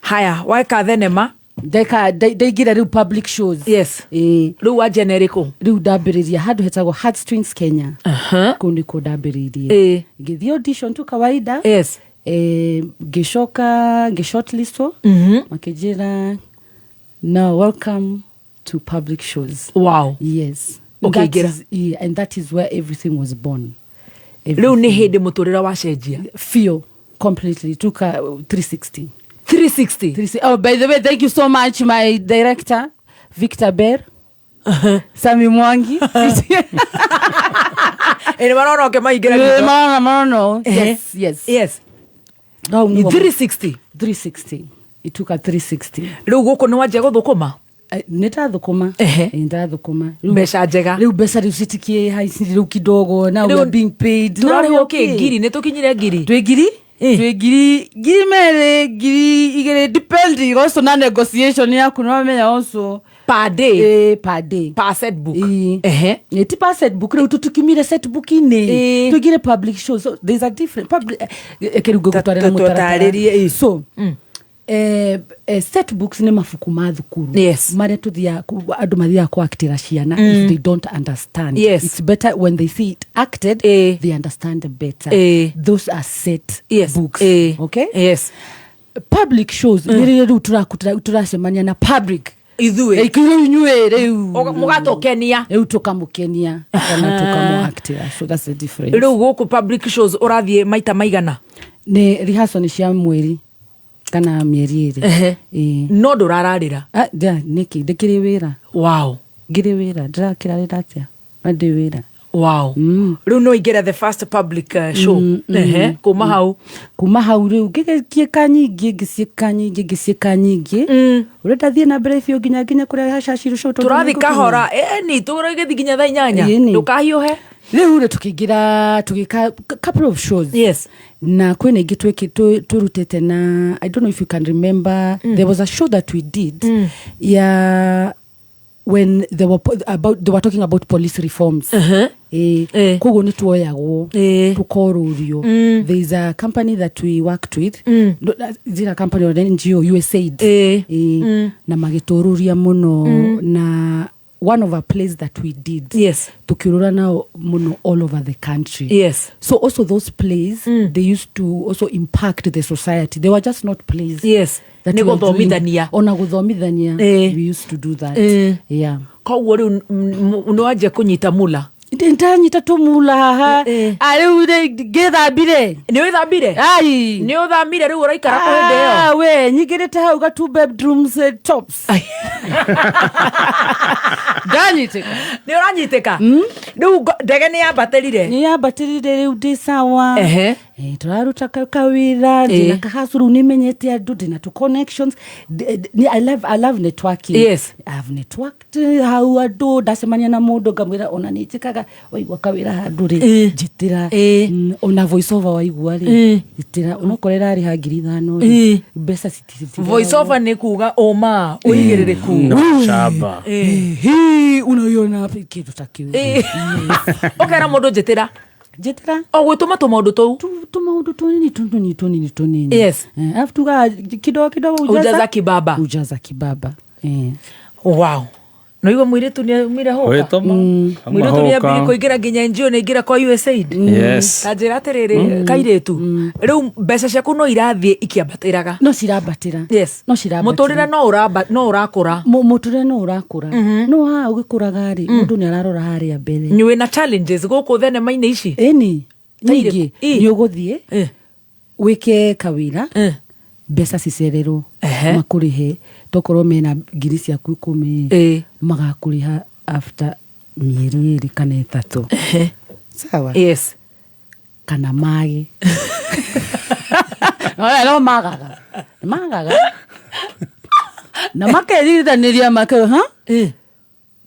Haya, weka thenema. Ndeka ndaingĩra rĩu public shows. Rĩu wanjia na ĩrĩkũ? Rĩu ndambĩrĩria handũ hetagwo Heartstrings Kenya. Kũu nĩkuo ndambĩrĩirie. Ngĩthiĩ audition tu kawaida. Ngĩcoka ngĩ shortlistwo, makĩnjĩra, now welcome to public shows. Yes. Ũkĩingĩra. That is, yeah, and that is where everything was born. Rĩu nĩ hĩndĩ mũtũrĩre wacenjia. Feel completely took a 360. 360. 360. Oh, by the way, thank you so much, my director Victor Ber, Sami Mwangi. Ĩ, nĩ marona oke maingĩra Eh, marono marono. Yes. No, nĩguo. 360. 360, it took a 360. Rĩu gũkũ nĩ wanjia gũthũkũma? Nĩ ndathũkũma. Nĩ ndathũkũma. Mbeca njega. Rĩu mbeca rĩu citikiĩ haici rĩu kidogo. Now we Rĩu are being paid. Now we tũrarĩhwo are kĩ okay. ngiri nĩ tũkinyire ngiri? Twĩ ngiri, twĩ ngiri, 2,000, 2,000, depending also na negotiation yaku, nĩwamenya also. Per day? Per day. Per set book? Ĩĩ. Ti per set book, rĩu tũtikimire set book-inĩ. Tũingĩre public show, so there's a different public, rĩu ngũgũtwarĩra mũtaratara. Tũtarĩrie, ĩ. So Set books nĩ mabuku ma thukuru marĩa tũthiaga andũ mathiaga kũactĩra ciana if they don't understand. It's better when they see it acted, they understand better. Those are set books. Okay. Public shows nĩ rĩrĩa rĩu tũracemania na public. Ithuĩ. Rĩu inyuĩ rĩu Mũgatũkenia. Rĩu tũkamũkenia kana tũkamũactĩra, so that's the difference. Rĩu gũkũ public shows ũrathiĩ maita maigana? Nĩ rehearsal nĩ cia mweri kana mĩeri 2. Ĩĩ. No ndũrararĩra? Ah, nĩkĩ ndĩkĩrĩ wĩra. Ngĩrĩ wĩra, ndĩrakĩrarĩra atĩa na ndĩ wĩra? Rĩu no ingĩra the first public show. Kuma hau? Kuma hau rĩu ngĩgĩciĩka nyingĩ, ngĩciĩka nyingĩ, ngĩciĩka nyingĩ, ũrenda thiĩ na mbere biũ nginya kũrĩa hacacirũ show tondũ Tũrathiĩ nĩngũkinya. Kahora ĩni, tũgĩthiĩ nginya thaa 8. Ĩni. Ndũkahiũhe. Rĩu rĩ, tũkĩingĩra tũgĩka couple of shows na kwĩna ingĩ tũrutĩte na I don't know if you can remember, there was a show that we did ya when they were about, they were talking about police reforms. Koguo nĩ tuoyagwo tũkorũrio. There is a company that we worked with. No, zira company or NGO, USAID. Na magĩtũrũria mũno na one of our plays that we did, tukĩũrũra nao mũno all over the country. So also those plays, they used to also impact the society. They were just not plays that Nĩ we were doing. gũthomithania. Ona gũthomithania. We used to do that. Yeah. Koguo rĩu nĩ wanjia kũnyita mula. Ndanyita tũmula haha. Rĩu rĩ, ngĩthambire. Nĩ wĩthambire? Ai. Nĩ ũthamire rĩu, ũraikara kũ hĩndĩ ĩyo? Ah, we nyingĩrĩte hau ga two bedrooms, tops, ndanyitĩka. Nĩ ũranyitĩka rĩu, ndege nĩ yambatĩrire. Nĩ yambatĩrire, rĩu ndĩ sawa. Tũraruta kawĩra, ndĩna kahustle, rĩu nĩmenyete andũ, ndĩna tũ connections. I love networking. I have networked hau andũ, ndacemania na mũndũ ngamwĩra ona nĩ njĩkaga, waigua kawĩra handũ rĩ, njĩtĩra. Ona voice over waigua rĩ, njĩtĩra, onokorwo ĩrarĩha 5,000 rĩ, mbeca Voice over nĩ kuga ũma ũigĩrĩrĩku. Shaba. Hi, unaiona wapi kĩndũ ta kĩu? Ũkera mũndũ njĩtĩra. Njĩtĩra. O gwĩtũma tũmaũndũ tũu. Tumaundu tunini tunini tunini tunini. Alafu tuga kidogo kidogo Ujaza kibaba. Ujaza kibaba. Wow, no igua mũirĩtu nĩ aumire hũka. Wĩtũma. Mũirĩtu nĩ ambire kũingĩra nginya NGO, nĩ aingĩra kwa USAID. Ta njĩra atĩrĩrĩ, kairĩtu, rĩu mbeca ciaku no irathiĩ ikĩambatĩraga? No cirambatĩra. No cirambatĩra. Mũtũrĩre no ũrakũra. Mũtũrĩre no ũrakũra, no haha ũgĩkũraga rĩ, mũndũ nĩ ararora harĩa mbere. Nĩ wĩna challenges gũkũ thenema-inĩ ici? Ĩni. Ta irĩkũ? Nyingĩ. Nĩ ũgũthiĩ wĩke kawĩra, mbeca cicererwo makũrĩhe, tokorwo mena ngiri ciaku 10, magakũrĩha after mĩeri 2 kana 3. Sawa. Kana mage no magaga magaga na makerithanĩria make ha.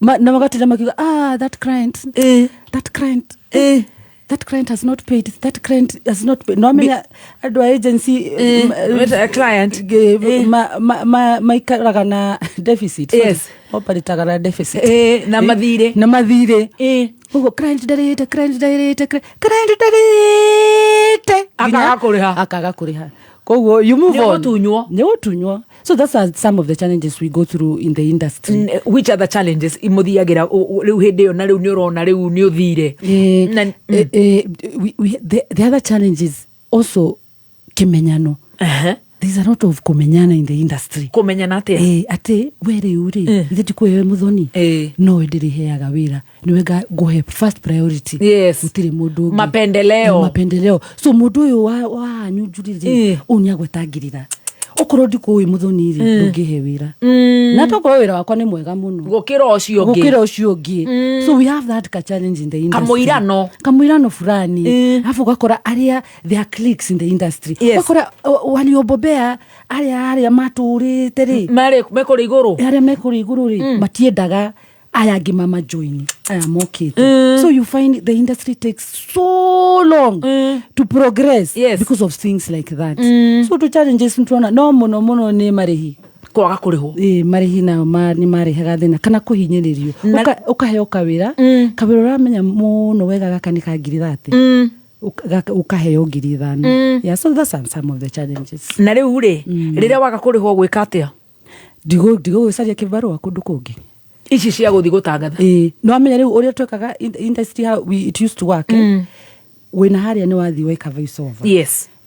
Na magatinda makiuga, "Ah, that client, that client, that client has not paid, that client has not paid." No amenya andũ a agency With a client. Maikaraga na deficit. Operataga na deficit. Na mathirĩ. Na mathirĩ. Ũguo client ndarĩte, client ndarĩte, client ndarĩte. Akaga kũrĩha. Akaga kũrĩha, koguo you move Nĩ on. ũgũtunywo. Nĩ ũgũtunywo. So that's are some of the challenges we go through in the industry. Which other challenges imũthiagĩra rĩu hĩndĩ ĩyo, na rĩu nĩ ũrona rĩu nĩ ũthire? The other challenge is also kimenyano. There's a lot of kumenyana in the industry. Kũmenyana atĩa? Atĩ we rĩu rĩ, ithe ndikũĩ Muthoni, nowe ndĩrĩheaga wĩra, nĩwe ngũhe first priority. Gũtirĩ mũndũ ũngĩ. Mapendeleo. Mapendeleo. So mũndũ ũyũ wa hanyunjuri rĩ, ũyũ nĩ agwetangirira, okorwo ndikũĩ Muthoni rĩ, ndũngĩhe wĩra, na tokorwo wĩra wakwa nĩ mwega mũno gũkĩra ũcio ũngĩ. Gũkĩra ũcio ũngĩ. So we have that ka challenge in the industry. Kamũirano. Kamũirano fulani. Alafu ũgakora arĩa there are cliques in the industry. Ũgakora waliobobea, arĩa matũrĩte rĩ, Marĩ mekũrĩ igũrũ. Arĩa mekũrĩ igũrũ rĩ, matiendaga aya angĩ mamajoin, aya mokĩte. So you find the industry takes so long to progress because of things like that. So to challenges tuona no mũno mũno nĩ marĩhi. Kwaga kũrĩhwo. Ĩ, marĩhi nayo nĩ marehaga thĩna kana kũhinyĩrĩrio. Ũkaheo kawĩra, kawĩra ũramenya mũno wega gaka nĩ ka ngiri 30. Ukaheo 5,000. Yeah, so that's some of the challenges. Na rĩu rĩ, rĩrĩa waga kũrĩhwo gwĩka atĩa? Ndigũgĩcaria kĩbarũa kũndũ kũngĩ. Ici cia gũthiĩ gũtangatha. Ĩĩ, no amenya rĩu ũrĩa twekaga in the industry, how it used to work, wĩna harĩa nĩ wathiĩ weka voice over,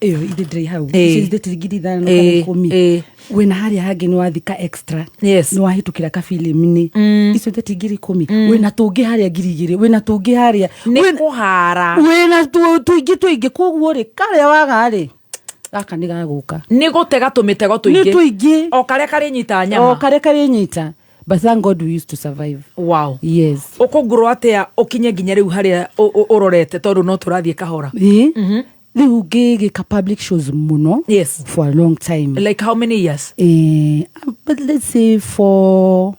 ĩyo ithe ndĩrĩ hau. Icio ithe tiri 5,000 kana 10. Wĩna harĩa hangĩ nĩ wathi ka extra, nĩ wahĩtũkĩra ka film-inĩ, icio ithe ti 10,000. Wĩna tũngĩ harĩa 2,000, wĩna tũngĩ harĩa. Nĩ kũhara. Wĩna tũingĩ tũingĩ. Koguo rĩ, karĩa waga rĩ, gaka nĩ gagũka. Nĩ gũtega tũmĩtego tũingĩ. Nĩ tũingĩ. O karĩa karĩnyita O nyama. karĩa karĩnyita, but thank God we used to survive. Yes. Ũkũngũrwo atĩa ũkinye nginya rĩu harĩa ũrorete, tondũ no tũrathiĩ kahora? Ĩĩ, rĩu ngĩgĩka public shows mũno for a long time. Like how many years? But let's say for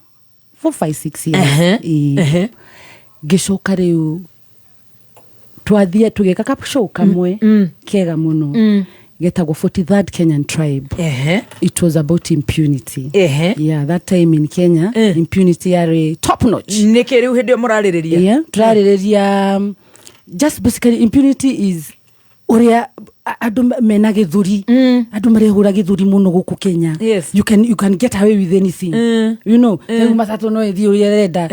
4, 5, 6 years. Ngĩcoka rĩu twathiĩ tũgĩka ka show kamwe kega mũno getagwo 43rd Kenyan Tribe. It was about impunity. Yeah, that time in Kenya, impunity yarĩ top notch. Nĩkĩ rĩu hĩndĩ ĩyo mũrarĩrĩria? Yeah, tũrarĩrĩria just basically impunity is ũrĩa andũ mena gĩthũri, andũ marehũra gĩthũri mũno gũkũ Kenya. You can get away with anything, rĩu matatũ no ĩthiĩ ũrĩa ĩrenda.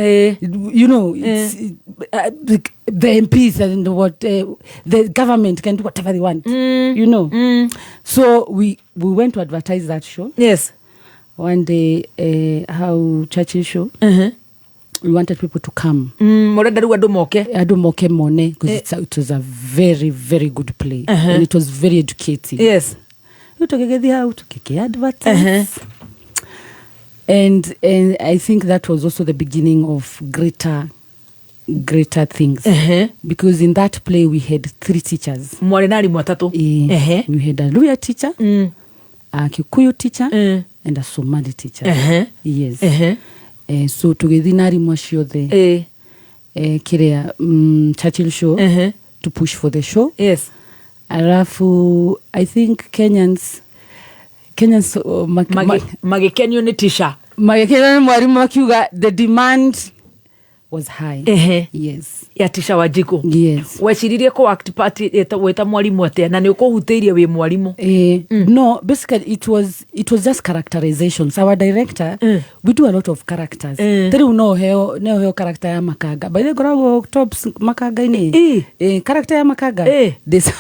The MPs and what, the government can do whatever they want. So we went to advertise that show one day, how Churchill Show. We wanted people to come. Mũrenda rĩu andũ moke. Andũ moke mone because it was a very, very good play and it was very educating. Rĩu tũgĩgĩthiĩ hau tũgĩkĩ advertise, and I think that was also the beginning of greater things, because in that play we had three teachers. Mwarĩ na arimũ atatũ. We had a Luya teacher, a Kikuyu teacher and a Somali teacher. Yes. So tũgĩthiĩ na arimũ acio othe, kĩrĩa, Churchill Show, to push for the show. Alafu I think Kenyans Magĩkenio nĩ tisha. Magĩkenio nĩ mwarimũ, makiuga the demand was high. Yes. Ya Teacher Wanjikũ. Yes. Weciririe kũ act part wĩta mwarimũ atĩa, na nĩ ũkũhutĩirie wĩ mwarimũ? No, basically it was just characterizations. Our director, we do a lot of characters. Ta rĩu no heo character ya makanga. By the way, ngoragwo tops makanga-inĩ. Character ya makanga. This,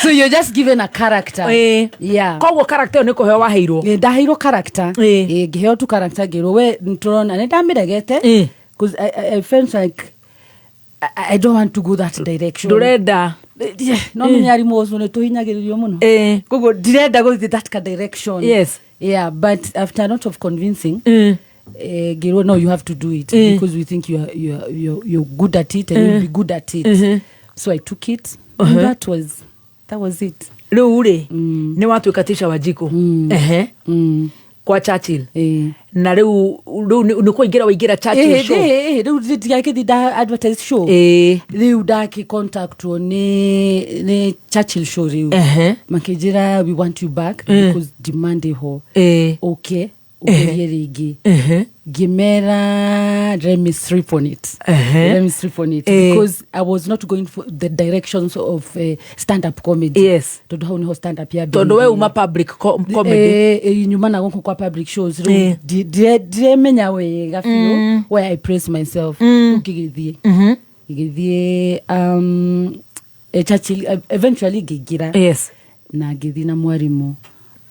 so you're just given a character. Yeah. Koguo character ĩyo nĩ kũheo waheirwo? Ndaheirwo character. Ngĩheo tu character, ngĩrwo we nĩtũrona nĩ ndamĩregete because I felt like I don't want to go that direction. Ndũrenda. Yeah, no menya arimũ ũcio nĩ tũhinyagĩrĩrio mũno. Koguo ndirenda gũthiĩ that ka direction. Yeah, but after a lot of convincing, ngĩrwo, "No, you have to do it because we think you're good at it and you'll be good at it." So I took it and that was it. Rĩu rĩ, nĩ watuĩka Teacher Wanjikũ. Kwa Churchill. Na rĩu nĩ kũingĩra waingĩra Churchill Show. Rĩu ndigakĩthi nda advertise show. Rĩu ndakĩ contactwo nĩ Churchill Show rĩu. Makĩnjĩra, "We want you back because demand ĩho. Ũke ũgerie rĩngĩ." Ngĩmera, "Let me sleep on it. Let me sleep on it," because I was not going for the directions of stand up comedy, tondũ hau nĩho stand up Tondũ we uma public comedy. Nyuma na gũkũ kwa public shows. Rĩu ndiremenya wega biũ where I place myself. Rĩu ngĩgĩthiĩ Churchill, eventually ngĩingĩra na ngĩthiĩ na mwarimũ,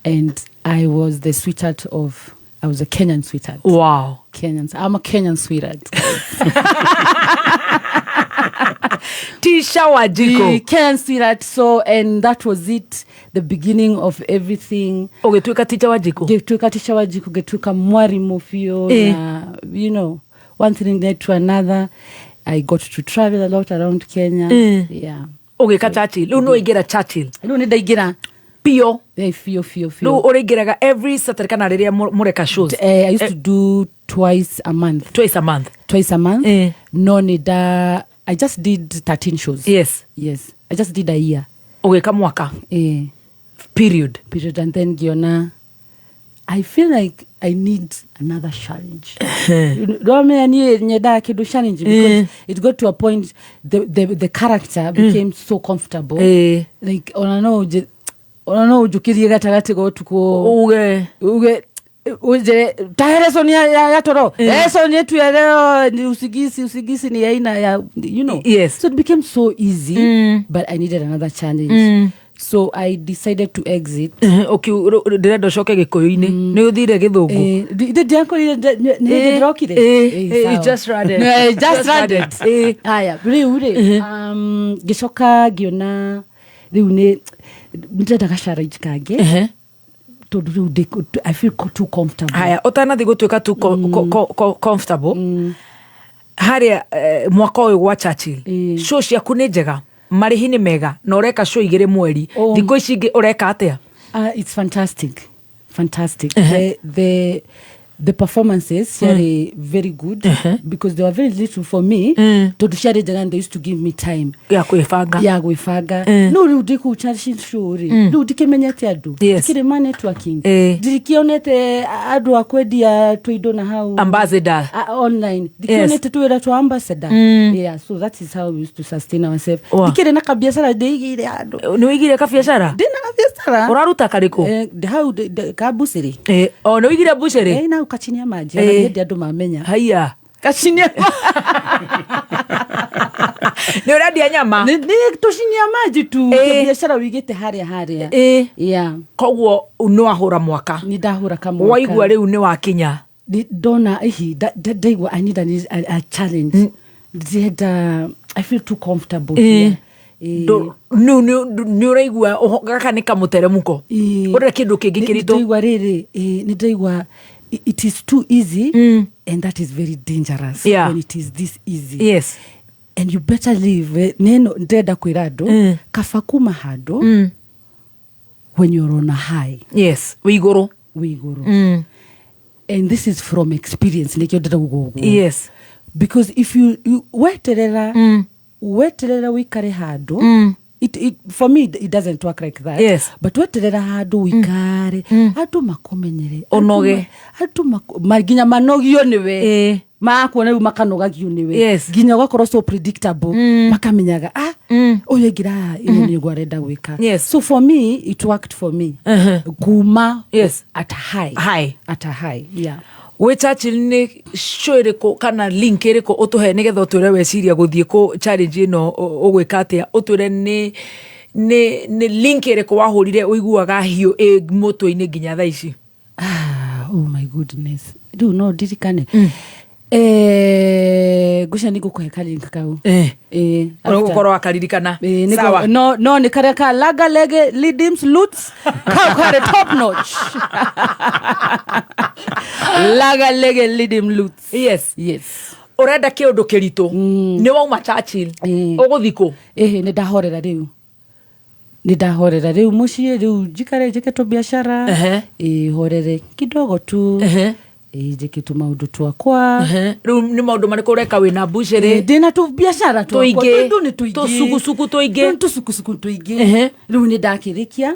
and I was the sweetheart of I was a Kenyan sweetheart. Kenyans, I'm a Kenyan sweetheart. Teacher Wanjikũ. The Kenyan sweetheart. So, and that was it, the beginning of everything. Ũgĩtuĩka Teacher Wanjikũ. Ngĩtuĩka Teacher Wanjikũ, ngĩtuĩka mwarimũ biũ. Na one thing led to another. I got to travel a lot around Kenya. Yeah. Ũgĩka Churchill, rĩu nĩ waingĩra Churchill. Rĩu nĩ ndaingĩra. Biũ. Biũ biũ. Rĩu Biũ. ũrĩingĩraga every Saturday kana rĩrĩa mũreka shows? I used to do twice a month. Twice a month. Twice a month. No, nĩ nda I just did 13 shows. Yes, I just did a year. Ũgĩka mwaka. Period. Period, and then ngiona I feel like I need another challenge. Ndamenya niĩ nyendaga kĩndũ challenge because it got to a point the character became so comfortable. Like ona no ona no ũnjũkĩrie gatagatĩ ga ũtukũ Uge. Uge uje tahe lesson ya toro, lesson yetu ya leo ni usigisi. Usigisi ni aina ya you know. So it became so easy, but I needed another challenge, so I decided to exit. Ndĩrenda ũcoke gĩkũyũ-inĩ, nĩ ũthire gĩthũngũ. Ndiakorire nĩ ndĩrokire. Just landed. Just Just landed. landed. Haya, rĩu rĩ, ngĩcoka ngĩona rĩu nĩ ndĩrenda gachallenge kangĩ tondũ rĩu I feel too comfortable. Haya, ũtanathiĩ gũtuĩka tu comfortable harĩa, mwaka ũyũ gwa Churchill, show ciaku nĩ njega, marĩhi nĩ mega, na ũreka show 2 mweri. Oh. Thikũ ici ingĩ ũreka atĩa? It's fantastic, fantastic. The performances ciarĩ very good because they were very little for me, tondũ ciarĩ njega and they used to give me time ya kwĩbanga. Ya gwĩbanga. No rĩu ndĩ kũu Churchill show rĩ, rĩu ndikĩmenyete andũ, ndikĩrĩ ma networking, ndirikĩonete andũ a kwendia tũindo na hau Ambassador. Online, ndikĩonete twĩra twa ambassador. Yeah, so that is how we used to sustain ourselves. Ndikĩrĩ na kabiacara ndĩigĩire handũ. Nĩ wĩigire kabiacara? Ndĩna kabiacara. Ũraruta karĩkũ? Hau kambucĩrĩ. O nĩ wĩigire mbucĩrĩ? Na hau kachinia maji, ona ndiende andũ mamenya. Haiya. Kachinia. Nĩ ũrendia nyama? Nĩ tũcinia maji tu. Biacara wĩigĩte harĩa harĩa. Yeah. Koguo nĩ wahũra mwaka? Nĩ ndahũra kamwaka. Waigua rĩu nĩ wakinya? Ndona ihi ndaigua I need a challenge. Ndĩrenda, I feel too comfortable here. Nĩ ũraigua gaka nĩ kamũteremũko, ũrenda kĩndũ kĩngĩ kĩritũ. Ndaigua rĩrĩ, nĩ ndaigua it is too easy, and that is very dangerous when it is this easy. And you better leave. Neno ndĩrenda kwĩra andũ, kaba kuma handũ when you're on a high. Yes, wĩ igũrũ. Wĩ igũrũ. And this is from experience, nĩkĩo ndĩrauga ũguo. Because if you weterera wĩikare handũ, for me it doesn't work like that. But weterera handũ wĩikare, andũ makũmenyere. Ũnoge. Andũ nginya manogio nĩwe. Makuona rĩu makanogagio nĩwe. Nginya ũgakorwo so predictable, makamenyaga, ah, ũyũ aingĩra haha, ĩno nĩguo arenda gwĩka. So for me it worked for me kuma at a high. High. At a high, yeah. Wĩ Churchill nĩ show ĩrĩkũ kana link ĩrĩkũ ũtũhe nĩgetha ũtwĩre weciria gũthiĩ kũ challenge ĩno, ũgwĩka atĩa, ũtwĩre nĩ link ĩrĩkũ wahũrire ũiguaga hiũ ĩ mũtwe-inĩ nginya thaa ici? Ah, oh my goodness, rĩu no ndirikane. Ngwĩciria nĩ ngũkũhe kalink kau. Ũgũkorwo wakaririkana. Sawa. No nĩ karĩa ka laga lege lidims loots kau karĩ top notch, laga lege lidim loots. Yes. Ũrenda kĩũndũ kĩritũ, nĩ wauma Churchill, ũgũthiĩ kũ? Ĩhĩ, nĩ ndahorera rĩu, nĩ ndahorera rĩu mũciĩ, rĩu njikare njĩke tũbiacara. Horere kidogo tu. Njĩke tũmaũndũ twakwa. Rĩu nĩ maũndũ marĩkũ ũreka wĩna mbucĩrĩ? Ndĩna tũbiacara twakwa. Tũingĩ. Tũndũ nĩ tũingĩ. Tũcugucugu tũingĩ. Tũ tũcukucuku tũingĩ. Rĩu nĩ ndakĩrĩkia,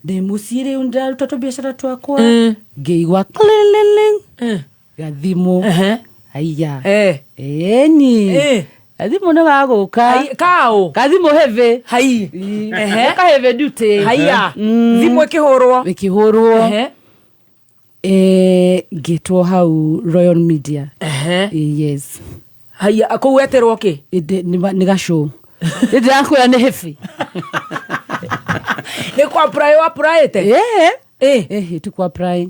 ndĩ mũciĩ rĩu, ndĩraruta tũbiacara twakwa, ngĩigua klilili gathimũ. Haiya. Ĩni. Gathimũ nĩ gagũka. Kaũ? Gathimũ heavy. Hai. Ka heavy duty. Haiya, thimũ ĩkĩhũrwo. Ĩkĩhũrwo. Ngĩtwo hau Royal Media. Yes. Haiya, kũu weterwo kĩ? Nĩ gacũ ndĩrakwĩra nĩ heavy. Nĩ kwa apply applyĩte? Ĩhĩ, ti kwa apply.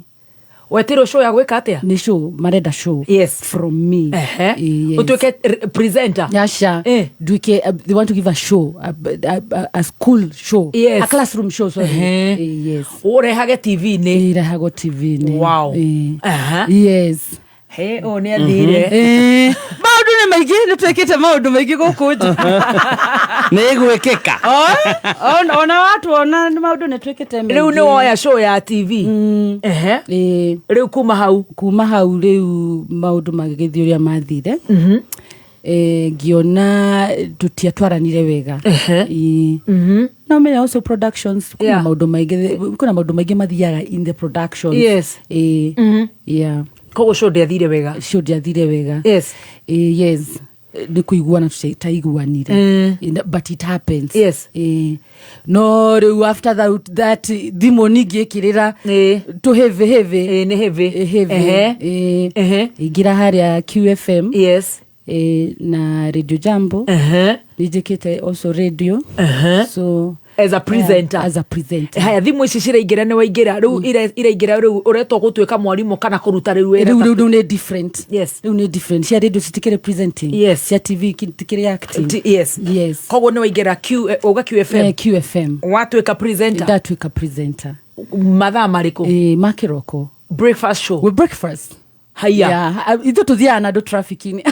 Wetirwo show ya gwĩka atĩa? Nĩ show marenda, show from me. Yes. Ũtuĩke presenter? Yasha. Nduĩke, they want to give a show, a school show, a classroom show, sorry. Yes. Ũrehage TV-inĩ? Ĩrehagwo TV-inĩ. Yes. He, ũyũ nĩ athire. Maũndũ nĩ maingĩ, nĩ twĩkĩte maũndũ maingĩ gũkũ nja. Nĩ gwĩkĩka. Ona watuona nĩ maũndũ nĩ twĩkĩte maingĩ. Rĩu nĩ woya show ya TV. Rĩu kuma hau? Kuma hau rĩu maũndũ magĩgĩthiĩ ũrĩa mathire. Ngĩona tũtiatwaranire wega. Ĩĩ. No menya also productions kwĩna maũndũ maingĩ, kwĩna maũndũ maingĩ mathiaga in the productions. Ĩĩ. Yeah. Koguo show ndĩathire wega. Show ndĩathire wega. Ĩĩ, yes, nĩ kũiguana tũtaiguanire. But it happens. Ĩĩ. No rĩu after that thimũ ningĩ ĩkĩrĩra tũhĩvĩ hĩvĩ. Ĩĩ, nĩ hĩvĩ. Hĩvĩ. Ĩĩ. Ingĩra harĩa QFM na Radio Jambo. Nĩ njĩkĩte also radio. So As a presenter. Yeah, as a presenter. Haya, thimũ ici ciraingĩra, nĩ waingĩra rĩu, iraingĩra rĩu ũretwo gũtuĩka mwarimũ kana kũruta rĩu wĩra? Rĩu rĩu nĩ different. Rĩu nĩ different. Cia radio citikĩrĩ presenting. Cia TV tikĩrĩ acting. Yes. Koguo nĩ waingĩra Q, uga QFM? QFM. Watuĩka presenter. Ndatuĩka presenter. Mathaa marĩkũ? Ma kĩroko. Breakfast show? We breakfast. Haya. Yeah, ithuĩ tũthiaga na andũ traffic-inĩ.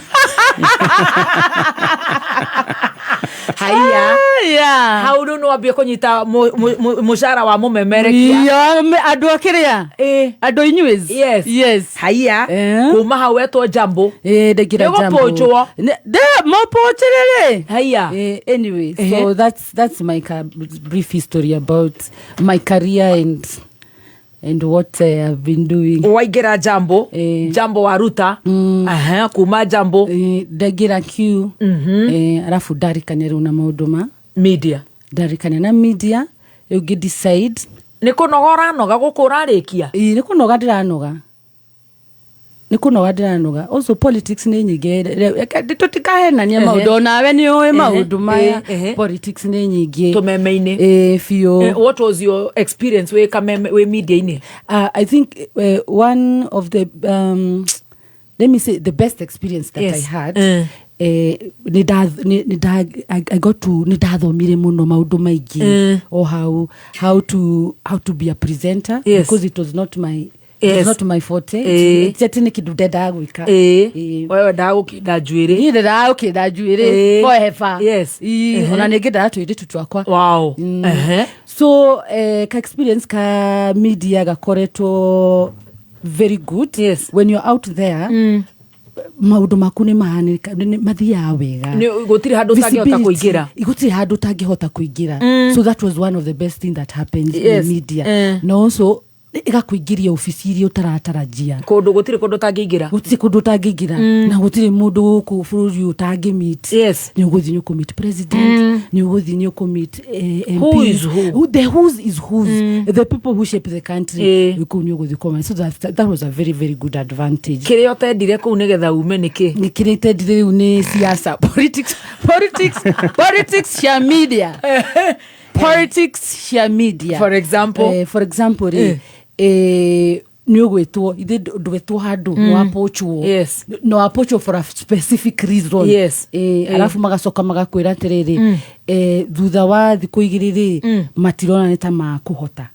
Haya. Yeah. Hau rĩu nĩ wambia kũnyita mũcara wa mũmemerekia. Yeah, andũ a kĩrĩa, andũ inyuĩ. Yes. Haya. Kuma hau wetwo Jambo. Ndaingĩra Nĩ Jambo. gũpũnjwo. Mũpũnjĩrĩrĩ. Haya. Anyway, so that's my brief history about my career and what I've been doing. Waingĩra Jambo. Jambo waruta. Aha, kuma Jambo? Ndaingĩra Q, arabu ndarikania rĩu na maũndũ ma media. Ndarikania na media, rĩu ngĩ decide. Nĩ kũnoga ũranoga gũkũ ũrarĩkia? Ĩĩ, nĩ kũnoga ndĩranoga, nĩ kũnoga ndĩranoga. Also politics nĩ nyingĩ. Tũtikahenania maũndũ, onawe nĩ ũĩ maũndũ maya. Politics nĩ nyingĩ tũmeme-inĩ. Ĩĩ, biũ. What was your experience wĩ kameme, wĩ media-inĩ? I think one of the let me say the best experience that I had, nĩ nda I got to nĩ ndathomire mũno maũndũ maingĩ o how to be a presenter, because it was not my forte. Ti atĩ nĩ kĩndũ ndendaga gwĩka. We wendaga gũkĩnda njuĩrĩ. Niĩ ndendaga gũkĩnda njuĩrĩ forever. Ona nĩ ngĩndaga tũirĩtu twakwa. So ka experience ka media gakoretwo very good. When you're out there, maũndũ maku nĩ mahanĩka, mathiaga wega. Gũtirĩ handũ ũtangĩhota Visibility, kũingĩra. Gũtirĩ handũ ũtangĩhota kũingĩra. So that was one of the best thing that happened in media. Na also ĩgakũingĩria obici iria ũtaratarajia. Kũndũ gũtirĩ kũndũ ũtangĩingĩra. Gũtirĩ kũndũ ũtangĩingĩra, na gũtirĩ mũndũ gũkũ bũrũri ũyũ ũtangĩmeet. Nĩ ũgũthiĩ nĩ ũkũmeet president, nĩ ũgũthiĩ nĩ ũkũmeet Who MPs. is who. The who's is who's, the people who shape the country. Kũu nĩ ũgũthiĩ kũmenya. So that was a very very good advantage. Kĩrĩa ũtendire kũu nĩgetha ume nĩ kĩ? Nĩ kĩrĩa itendire rĩu nĩ siasa, politics, politics, politics cia media, politics cia media. For example? For example rĩ, nĩ ũgwĩtwo, ithe ndwetwo handũ, nĩ wapochwo. No wapochwo for a specific reason. Arabu magacoka magakwĩra atĩrĩrĩ, thutha wa thikũ igĩrĩ rĩ, matirona nĩ ta makũhota.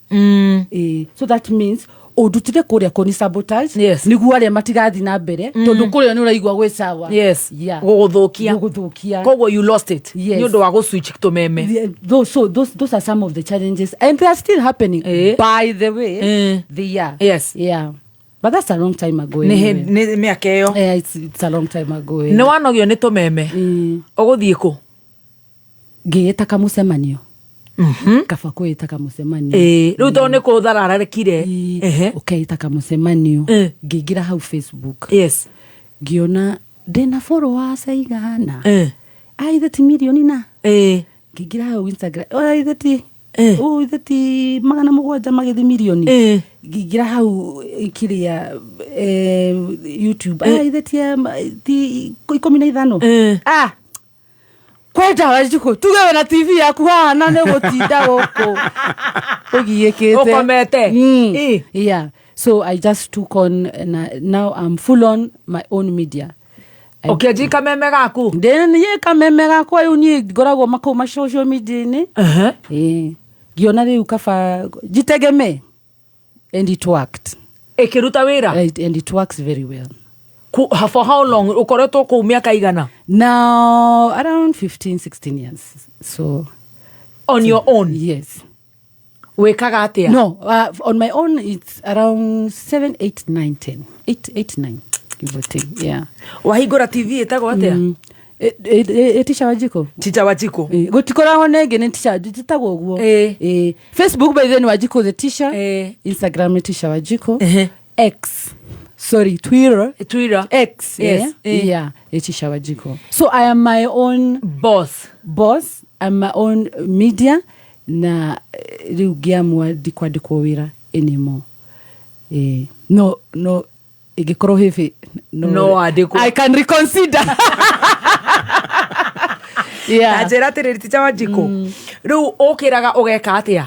So that means ũndutire kũrĩa kũni sabotage nĩguo arĩa matigathiĩ na mbere, tondũ kũrĩa nĩ ũraigua gwĩ sawa. Gũgũthũkia. Gũgũthũkia. Koguo you lost it Yes. nĩ ũndũ wa gũswitch tũmeme. Yeah, so those are some of the challenges, and they are still happening, by the way. They are. Yeah, but that's a long time ago Nĩ anyway. Nĩ mĩaka ĩyo. Yeah, it's a long time ago. Nĩ wanogio nĩ tũmeme. Ũgũthiĩ kũ? Ngĩĩta kamũcemanio. Kaba kwĩĩta kamũcemanio. Ĩĩ, rĩu tondũ nĩ kũtharararekire. Ũkeĩta kamũcemanio. Ngĩingĩra hau Facebook, ngĩona ndĩna followers aigana aithe ti mirioni na ngĩingĩra hau Instagram, aithe ti ithe ti 700 magĩthi mirioni. Ngĩingĩra hau kĩrĩa YouTube, ithe ti 15. Ah, kwenda Wanjikũ, tuge we na TV yaku haha na nĩ gũtinda gũkũ ũgiĩkĩte. Ũkomete. Yeah, so I just took on na, now I'm full on my own media. Ũkĩanjia kameme gaku. Ndĩniĩ kameme gakwa rĩu niĩ ngoragwo makau ma social media-inĩ. Ĩĩ. Ngĩona rĩu kaba njitegemee, and it worked. Ĩkĩruta wĩra. Right, and it works very well. For how long ũkoretwo kũu, mĩaka igana? Now around 15 16 years, so. On your own? Yes. Wĩkaga atĩa? No, on my own it's around 7 8 9 10 8 8 9, give or take, yeah. Wahingũra TV ĩtagwo atĩa? Ä Teacher Wanjikũ. Teacher Wanjikũ. Gũtikoragwo na ĩngĩ, nĩ teacher njĩtagwo ũguo. Ĩ. Facebook by the way nĩ Wanjikũ the Teacher. Instagram nĩ Teacher Wanjikũ. X, sorry, Twitter. Twitter. X. Yes. Yeah, yeah, nĩ Teacher Wanjikũ. So I am my own boss. Boss. I'm my own media na rĩu ngĩamua ndikwandĩkwo wĩra anymore. No ĩngĩkorwo hĩbĩ No wandĩkwo. I can reconsider, yeah. Na njĩra atĩrĩrĩ, Teacher Wanjikũ, rĩu ũkĩraga ũgeka atĩa?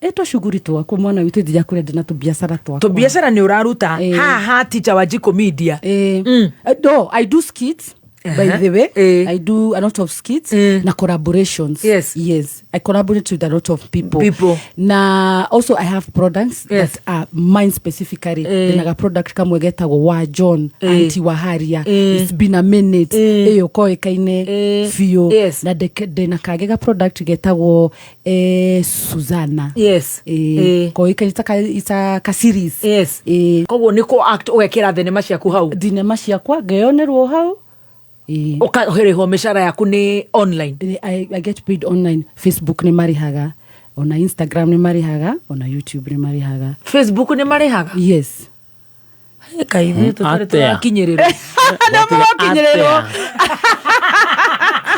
Ĩ tũcuguri twakwa, mwana witũ, ithiaga kũrĩa ndĩna tũbiacara twakwa. Tũbiacara nĩ ũraruta? Ĩ. Haha Teacher Wanjikũ Media. No, I do skits, by the way. I do a lot of skits na collaborations. Yes. I collaborate with a lot of people. People. Na also I have products that are mine specifically. Ndĩnaga product kamwe getagwo wa John, Auntie wa Haria. It's been a minute. Ĩyo koĩkaine biũ. Na ndĩna kangĩ ga product getagwo Susanna. Koĩkaine ta ka series. Koguo nĩ kũ act ũgekĩra thenema ciaku hau? Thinema ciakwa ngeyonerwo hau. Ũkarĩhwo mĩcara yaku nĩ online? I get paid online. Facebook nĩ marĩhaga, ona Instagram nĩ marĩhaga, ona YouTube nĩ marĩhaga. Facebook nĩ marĩhaga? Yes. Kaĩ ithuĩ tũtarĩ Atĩa? tũrakinyĩrĩrwo. Nĩ mũgũkinyĩrĩrwo.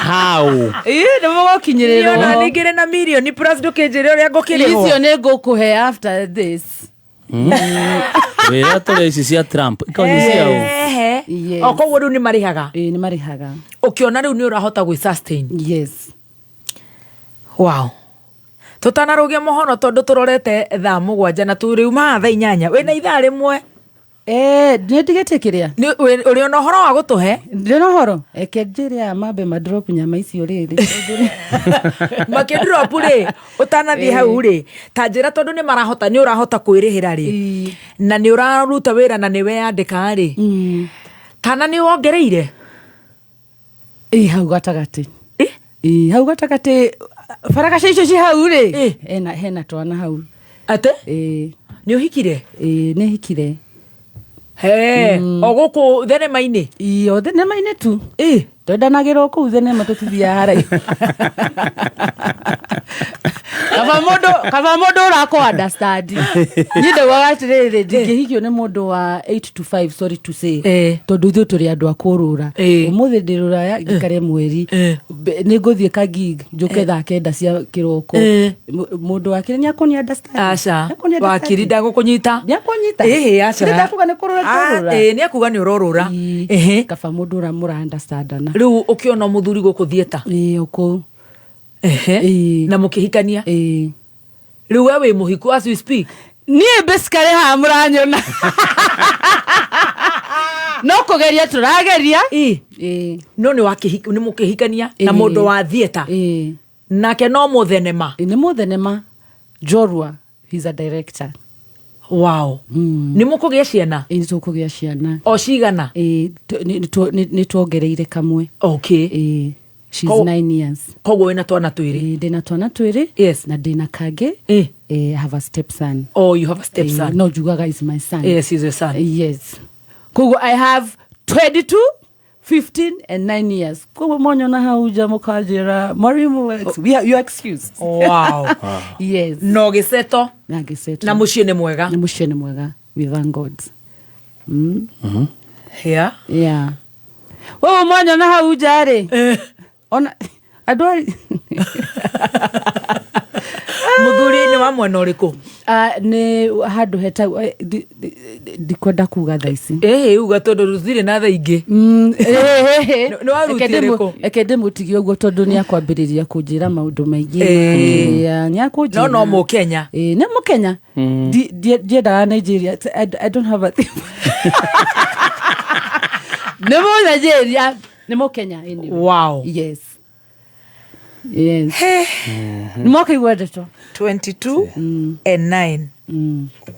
How? Ĩ, nĩ mũgũkinyĩrĩrwo. Niona ningĩrĩ na mirioni plus, ndũkĩnjĩre ũrĩa ngũkĩrĩhwo. Icio nĩ ngũkũhe after this. Wĩra tũrĩa ici cia Trump ikorwo nĩ ciao. Ehe. Yes. O koguo rĩu nĩ marĩhaga? Ĩ, nĩ marĩhaga. Ũkĩona rĩu nĩ ũrahota gwĩ sustain? Yes. Wow, tũtanarũgia mũhono, tondũ tũrorete thaa 7 na tũrĩu maa thaa 8, wĩna ithaa rĩmwe. Nĩ ndigĩtie kĩrĩa. Ũrĩ ona ũhoro wa gũtũhe? Ndĩ na ũhoro, eke njĩre aya mambe madrop nyama icio rĩrĩ. Makĩndrop rĩ, ũtanathiĩ hau rĩ, ta njĩra, tondũ nĩ marahota, nĩ ũrahota kwĩrĩhĩra rĩ, na nĩ ũraruta wĩra na nĩ weyandĩka rĩ, kana nĩ wongereire? Ĩ, hau gatagatĩ. Ĩ? Ĩ, hau gatagatĩ, barakaca icio ci hau rĩ. Hena twana hau. Atĩ? Ĩ. Nĩ ũhikire? Ĩ, nĩ hikire. He o gũkũ thenema-inĩ? Iyo, thenema-inĩ tu. Ĩ. Twendanagĩrwo kũu thenema, tũtithiaga haraihu. Kaba mũndũ ũrakũ understand. Niĩ ndaugaga atĩrĩrĩ, ndingĩhikio nĩ mũndũ wa 8 to 5, sorry to say, tondũ ithuĩ tũrĩ andũ a kũrũra. Ũmũthĩ ndĩ rũraya, ngikare mweri. Nĩ ngũthiĩ ka gig, njũke thaa 9 cia kĩroko. Mũndũ wa kĩrĩa nĩakũni understand. Aca. Nĩakũni understand. Wakiri ndagũkũnyita. Nĩakũnyita. Ĩhĩ, aca. Nĩ ndakuga nĩ kũrũra tũrũra. Ĩ, nĩ akuga nĩ ũrorũra. Ĩ, kaba mũndũ ũrĩa mũra understandana. Rĩu ũkĩona mũthuri gũkũ thieta? Ĩ, ũkũ. Ĩ. Na mũkĩhikania? Ĩ. Rĩu we wĩ mũhiku as we speak? Niĩ basically haha mũranyona no kũgeria tũrageria. Ĩ. Ĩ. No nĩ nĩ mũkĩhikania na Ĩ. mũndũ wa thieta? Ĩ. Nake no mũthenema? Nĩ mũthenema njorua, he's a director. Wow, nĩ mũkũgĩa ciana? Ĩ, nĩ tũkũgĩa ciana. O cigana? Ĩ, nĩ tuongereire kamwe. Ĩ, she's 9 years. Koguo wĩna twana twĩrĩ? Ĩ, ndĩna twana twĩrĩ. Na ndĩna kangĩ. Ĩ, I have a stepson. Oh, you have a stepson. Ĩ, no njugaga is my son. Yes, he's your son. Yes. Koguo I have 22, 15 and 9 years. Koguo mwanyona hau nja mũkanjĩra mwarimu, you excused. Yes. No gĩceto. Na ngĩsettle. Na mũciĩ nĩ mwega? Na mũciĩ nĩ mwega, we thank God. Yeah, wewe mwanyona hau nja rĩ, ona andũ Mũthuri nĩ wa mwena ũrĩkũ? Ah, nĩ handũ hetagwo ndikwenda kuga thaa ici. Ĩhĩ, uga tondũ rũtirĩ na thaa ingĩ. Nĩ waruti ĩrĩkũ? Reke ndĩmũtigie ũguo tondũ nĩ akwambĩrĩria kũnjĩra maũndũ maingĩ. Nĩ akũnjĩra. No mũkenya? Ĩĩ, nĩ mũkenya. Ndiendaga Nigeria. I don't have a thing. Nĩ mũ Nigeria, nĩ mũkenya anyway. Yes, nĩ mwakaigua ndeto. 22 and 9.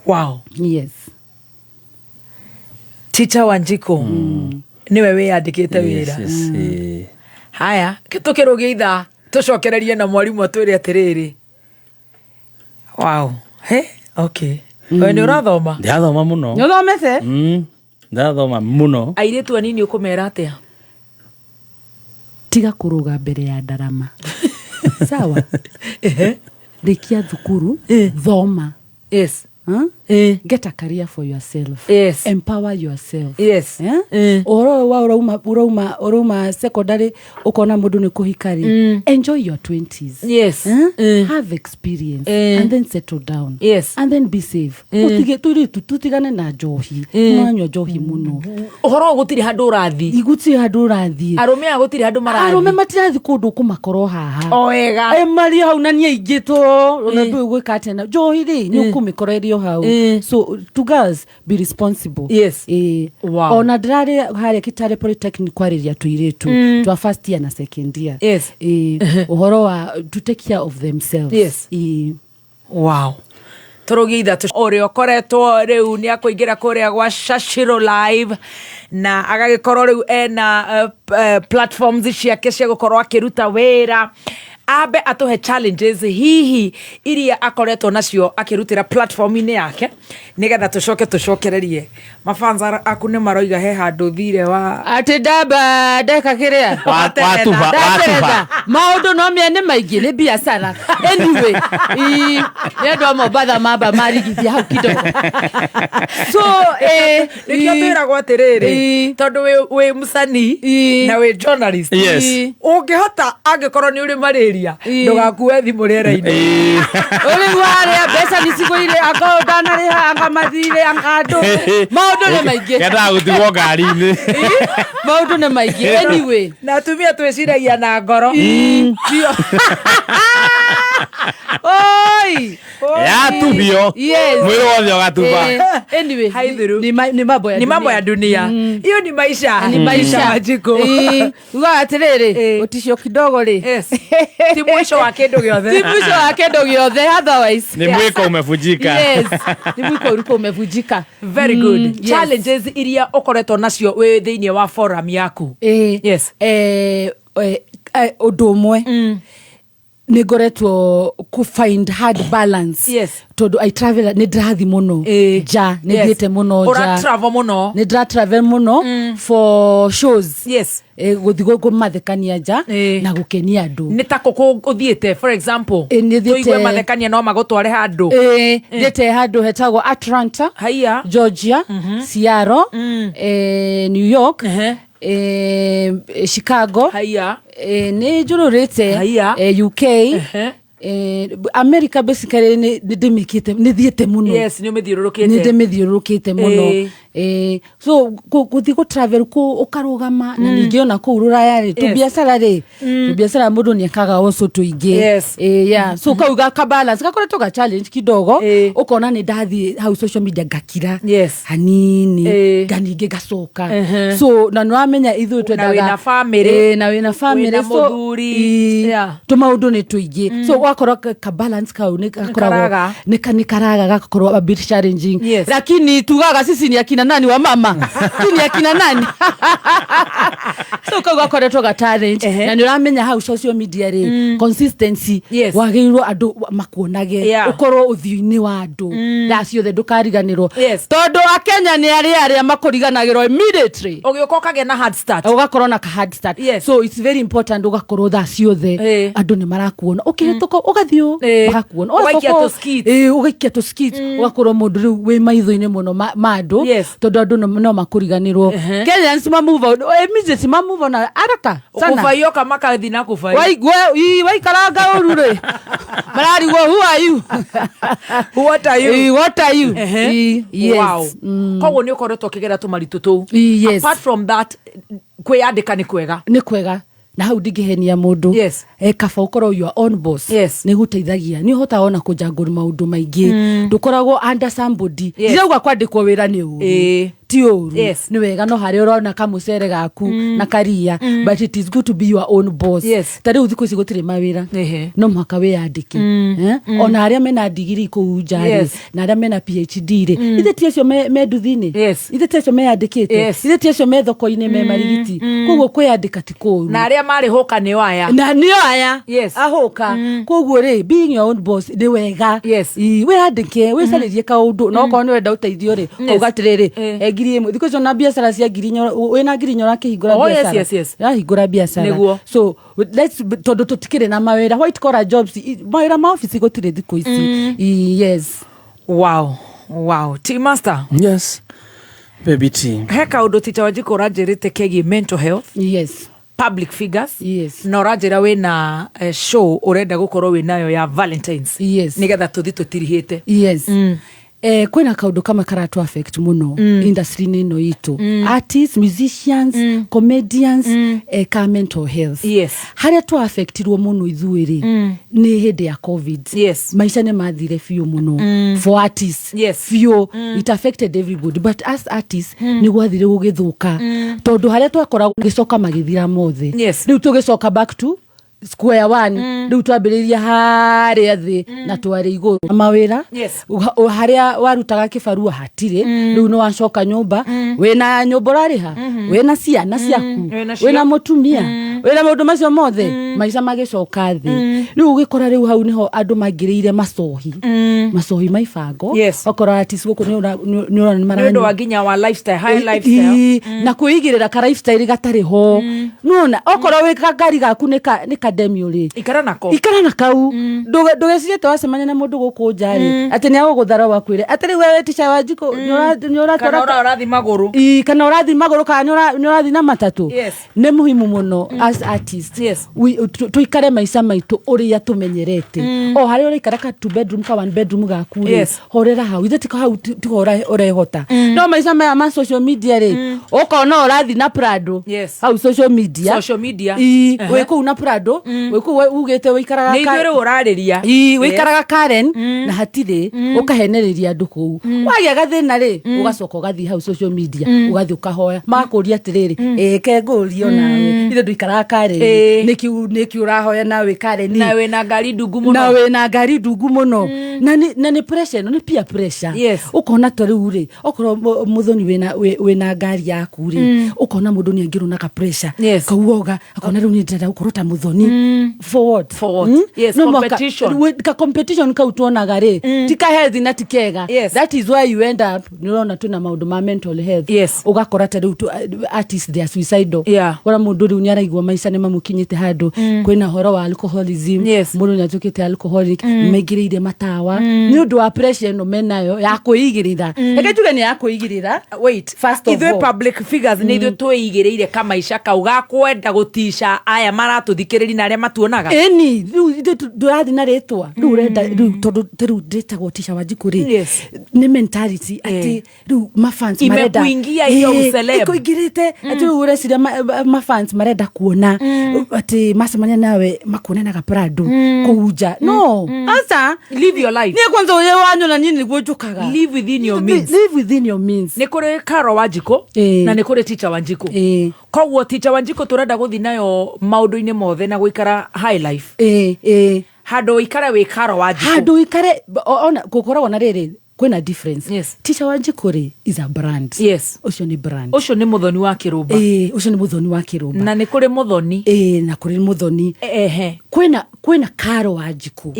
Wow. Yes. Teacher Wanjikũ nĩwe wĩyandĩkĩte wĩra. Yes, yes. Haya, tũkĩrũgia ithaa tũcokererie na mwarimũ atwĩre atĩrĩrĩ. Wow, he, okay, we nĩ ũrathoma? Ndĩrathoma mũno. Nĩ ũthomete? Ndĩrathoma mũno. Airĩtu anini ũkũmera atĩa? Tiga kũrũga mbere ya ndarama, sawa? Rĩkia thukuru, thoma. Huh? Get a career for yourself. Empower yourself. Eh? Ũhoro ũyũ wa ũrauma secondary ũkona mũndũ nĩ kũhika rĩ, enjoy your 20s. Eh? Have experience and then settle down. And then be safe. Ũtige tũirĩtu tũtigane na njohi, mũranyua njohi mũno. Ũhoro ũyũ gũtirĩ handũ ũrathiĩ. Gũtirĩ handũ ũrathiĩ. Arũme aya gũtirĩ handũ marathiĩ. Arũme matirathi kũndũ, kũmakorwo haha. O wega. E mari hau na nĩ aingĩ to ona ndũĩ gwĩka atĩa na njohi rĩ, nĩ ũkũmĩkora ĩrĩ o hau. So to girls, be responsible. Wow. Ona ndĩrarĩ harĩa Kitale Polytechnic kwarĩria tũirĩtu twa first year na second year. Ũhoro wa to take care of themselves. Wow, tũrũgie ithatũ ũrĩa ũkoretwo rĩu nĩ akũingĩra kũrĩa gwa Shashiro Live na agagĩkorwo rĩu ena platforms ciake cia gũkorwo akĩruta wĩra, ambe atũhe challenges hihi iria akoretwo nacio akĩrutĩra platform-inĩ yake, nĩgetha tũcoke tũcokererie. Mafans aku nĩ maroiga he handũ thire wa Atĩ ndamba ndeka kĩrĩa. Watuba, watuba. Ndatereza maũndũ no mĩene maingĩ nĩ biacara. Anyway, nĩ andũ a Mombatha mamba marigithia hau kidogo, so Nĩkĩo twĩragwo atĩrĩrĩ, tondũ wĩ mũcanii na wĩ journalist, ũngĩhota angĩkorwo nĩ ũrĩ malaria, ndũgakue thimũ rĩera-inĩ. Ũrĩu warĩa mbeca nĩ cigũire, anga ndanarĩha, anga mathirĩ, anga andũ, maũndũ nĩ maingĩ. Kendaga gũtigwo ngari-inĩ. Maũndũ nĩ maingĩ anyway. Na atumia twĩciragia na ngoro. Ndio. Oi. Yatubio. Mwĩrĩ wothe ũgatuba. Anyway, Haithiru. ni mambo ya Ni mambo ya dunia hiyo, ni maisha. Ni maisha. Majiko. Ugaga atĩrĩrĩ, ũticio kidogo rĩ, Ti mwisho wa kĩndũ gĩothe. Ti mwisho wa kĩndũ gĩothe otherwise. Ni mwiko umevunjika. Yes, ni mwiko ũrĩkũ umevunjika. Very good. Yes. Challenges iria ũkoretwo nacio wĩ thĩinĩ wa forum yaku. Ũndũ ũmwe nĩ ngoretwo ku find hard balance, tondũ I travel, nĩ ndĩrathiĩ mũno nja, nĩ thiĩte mũno Ũra nja. Travel mũno. Nĩ ndĩra travel mũno for shows. Gũthiĩ kũmathekania nja na gũkenia andũ. Nĩ ta kũ ũthiĩte, for example? Nĩ thiĩte- Tũigue mathekania no magũtware handũ. Thiĩte handũ hetagwo Atlanta, Haiya. Georgia, Seattle, New York, Chicago. Haiya. Nĩ njũrũrĩte Haiya. UK, America. Basically nĩ ndĩmĩkĩte, nĩ thiĩte mũno. Yes, nĩ ũmĩthiũrũrũkĩte. Nĩ ndĩmĩthiũrũrũkĩte mũno. So gũthiĩ gũ travel kũ ũkarũgama na ningĩ ona kũu rũraya rĩ, tũbiacara rĩ, tũbiacara mũndũ nĩ ekaga also tũingĩ. Yeah. So kau gaka balance gakoretwo ga challenge kidogo. Ũkona nĩ ndathiĩ hau social media ngakira hanini, nganingĩ ngacoka. So na nĩ wamenya ithuĩ twendaga Wĩna family. Na wĩna family. Wĩna So, mũthuri. Tũmaũndũ nĩ tũingĩ, so wakorwo ka balance kau nĩ gakoragwo Karaga. nĩ karaga gagakorwo a bit challenging. Lakini tugaga sisi ni akina nani wa mama, si ni akina nani, so kau gakoretwo ga challenge. Na nĩ ũramenya hau social media rĩ, consistency, wagĩrĩirwo andũ makuonage, ũkorwo ũthiũ-inĩ wa andũ thaa ciothe, ndũkariganĩrwo, tondũ akenya nĩ arĩa makũriganagĩrwo immediately. Ũgĩũka ũkagĩa na hard start. Ũgakorwo na ka hard start. So it's very important ũgakorwo thaa ciothe andũ nĩ marakuona ũkĩhĩtũka, ũgathiĩ ũũ, magakuona. Ũgaikia Ũgacoka tũ-skits. Ũgaikia tũ skits, ũgakorwo mũndũ rĩu wĩ maitho-inĩ mũno ma andũ, tondũ andũ no makũriganĩrwo. Kenyans ma move on, immediately ma move on haraka sana. Kũbaioka makathi na kũbai. Waikaranga ũru rĩ, mararigwo, "Who are you?" What are you? What are you? Yes. Wow. Koguo nĩ ũkoretwo ũkĩgera tũmaritũ tũu. Yes. Apart from that, kwĩyandĩka nĩ kwega. Nĩ kwega, na hau ndingĩhenia mũndũ. Kaba ũkorwo your own boss. Nĩ gũteithagia, nĩ ũhotaga ona kũjangũra maũndũ maingĩ, ndũkoragwo under somebody. Ndirauga kwandĩkwo wĩra nĩ ũru. Ti ũru. Nĩ wega, no harĩa ũrona kamũcere gaku na karia, but it is good to be your own boss. Ta rĩu thikũ ici gũtirĩ mawĩra, no mũhaka wĩyandĩke. Eh? Ona arĩa mena ndigiri kũu nja rĩ, na arĩa mena PhD rĩ, ithe ti acio me nduthi-inĩ? Ithe ti acio meyandĩkĩte? Ithe ti acio me thoko-inĩ me marigiti? Koguo kwĩyandĩka ti kũru. Na arĩa marĩ hũka nĩo aya. Na nĩo aya ahũka. Koguo rĩ, being your own boss nĩ wega. Wĩyandĩke, wĩcarĩrie kaũndũ, na okorwo nĩ ũrenda ũteithio rĩ, ũga atĩrĩrĩ, 1000, thikũ icio na biacara cia 4,000, wĩna 4,000 ũrakĩhingũra Oh, yes, biacara. yes. Ũrahingũra biacara. Nĩguo. So let's, tondũ tũtikĩrĩ na mawĩra, white collar jobs, mawĩra ma ofici gũtirĩ thikũ ici. Yes. Wow, T Master. Yes, Baby T. He kaũndũ Teacher Wanjikũ ũranjĩrĩte kegiĩ mental health, public figures, na ũranjĩra wĩna show ũrenda gũkorwo wĩnayo ya Valentines, nĩgetha tũthi tũtirihĩte. Yes. Kwĩna kaũndũ kamwe karatu affect mũno industry-inĩ ĩno itũ, artists, musicians, comedians, ka mental health. Harĩa twa affectirwo mũno ithuĩ rĩ, nĩ hĩndĩ ya COVID. Maica nĩ mathire biũ mũno for artists. Biũ. It affected everybody, but as artists nĩ gwathire gũgĩthũka, tondũ harĩa twakoragwo gĩcoka magĩthira mothe. Rĩu tũgĩcoka back to square one. Rĩu twambĩrĩria harĩa thĩ na twarĩ igũrũ mawĩra. Harĩa warutaga kĩbarua hatirĩ. Rĩu nĩ wacoka nyũmba, wĩna nyũmba ũrarĩha, wĩna ciana ciaku, Wĩna cio. wĩna mũtumia, wĩna maũndũ macio mothe, maica magĩcoka thĩ. Rĩu ũgĩkora rĩu hau nĩho andũ maingĩrĩire macohi, macohi ma ibango. Okorwo artist gũkũ nĩ ũrona nĩ Nĩ ũndũ maranyua wa nginya wa lifestyle, high lifestyle. Na kwĩigĩrĩra ka lifestyle gatarĩ ho. Nona okorwo wĩ kangari gaku nĩ kademio rĩ, Ikara nako. Ikara na kau. Ndũgecirie ta wacemania na mũndũ gũkũ nja rĩ, atĩ nĩ agũgũthara wakwĩre atĩ rĩu wewe Teacher Wanjikũ nĩ Kana ũratwara ũrathi magũrũ. Ii, kana ũrathi magũrũ, kana nĩ ũrathi na matatũ. Nĩ muhimu mũno as artist tũikare maica maitũ ũrĩa tũmenyerete. O harĩa ũraikara ka two bedroom, ka one bedroom gaku rĩ, horera hau. Ithe tiko hau tiho ũrehota. No maica maya ma social media rĩ, ũkona ũrathi na Prado hau social media. Social media. Ii, wĩ kũu na Prado, wĩ kũu ugĩte wĩikaraga Nĩ ithuĩ rĩu ũrarĩria. Ii, wĩikaraga Karen na hatirĩ, ũkahenereria andũ kũu. Wagĩa gathĩna rĩ, ũgacoka ũgathiĩ hau social media, ũgathiĩ ũkahoya, magakũria atĩrĩrĩ, ĩke ngũrio nawe, ithe ndũikaraga Karen, nĩkĩ ũrahoya nawe Karen Na wĩna ngari ndungu mũno. Na wĩna ngari ndungu mũno. Na nĩ pressure ĩno, nĩ peer pressure. Ũkona ta rĩu rĩ, okorwo mũthoni wĩna ngari yaku rĩ, ũkona mũndũ nĩ aingĩrwo na ka pressure kauoga, akona rĩu nĩ ndĩrenda gũkorwo ta mũthoni. For what? For what? Yes, No mũhaka- competition. Ka competition kau tuonaga rĩ, ti ka healthy na ti kega. That is why you end up nĩ ũrona twĩna maũndũ ma mental health. Ũgakora ta rĩu artists, they are suicidal. Kora mũndũ rĩu nĩ araigua maica nĩ mamũkinyĩte handũ, kwĩna ũhoro wa alcoholism. Mũndũ nĩ atuĩkĩte alcoholic, maingĩrĩire matawa nĩ ũndũ wa pressure ĩno menayo ya kwĩigĩrĩra. Reke njuge nĩ ya kwĩigĩrĩra. Wait. First of Ithuĩ all. public figures nĩ ithuĩ twĩigĩrĩire kamaica kau ga kwenda gũtica aya maratũthikĩrĩria na arĩa matuonaga. Ĩni, rĩu ithuĩ ndũrathiĩ na rĩtwa rĩu ũrenda rĩu, tondũ ta rĩu ndĩtagwo Teacher Wanjikũ rĩ, nĩ mentality atĩ rĩu mafans marenda Imekuingia hiyo uceleb. Ĩkũingĩrĩte atĩ rĩu ũreciria mafans marenda kuona atĩ macemania nawe makuone na gaprado kũu nja. No aca. Live your life. Niĩ kwanza ũrĩa wanyona niĩ nĩguo njũkaga. Live within your means. Live within your means. Nĩ kũrĩ Karo Wanjikũ na nĩ kũrĩ Teacher Wanjikũ. Koguo Teacher Wanjikũ tũrenda gũthiĩ nayo maũndũ-inĩ mothe na gũikara high life, Ĩĩ, ĩĩ. Handũ ũikare wĩ Karo Wanjikũ. Handũ ikare ona gũkoragwo na rĩrĩ, kwĩna difference. Teacher Wanjikũ rĩ, is a brand. Ũcio nĩ brand. Ũcio nĩ mũthoni wa kĩrũmba. Ĩĩ, ũcio nĩ mũthoni wa kĩrũmba. Na nĩ kũrĩ mũthoni. Ĩĩ, na kũrĩ mũthoni. Kwĩna Karo Wanjikũ.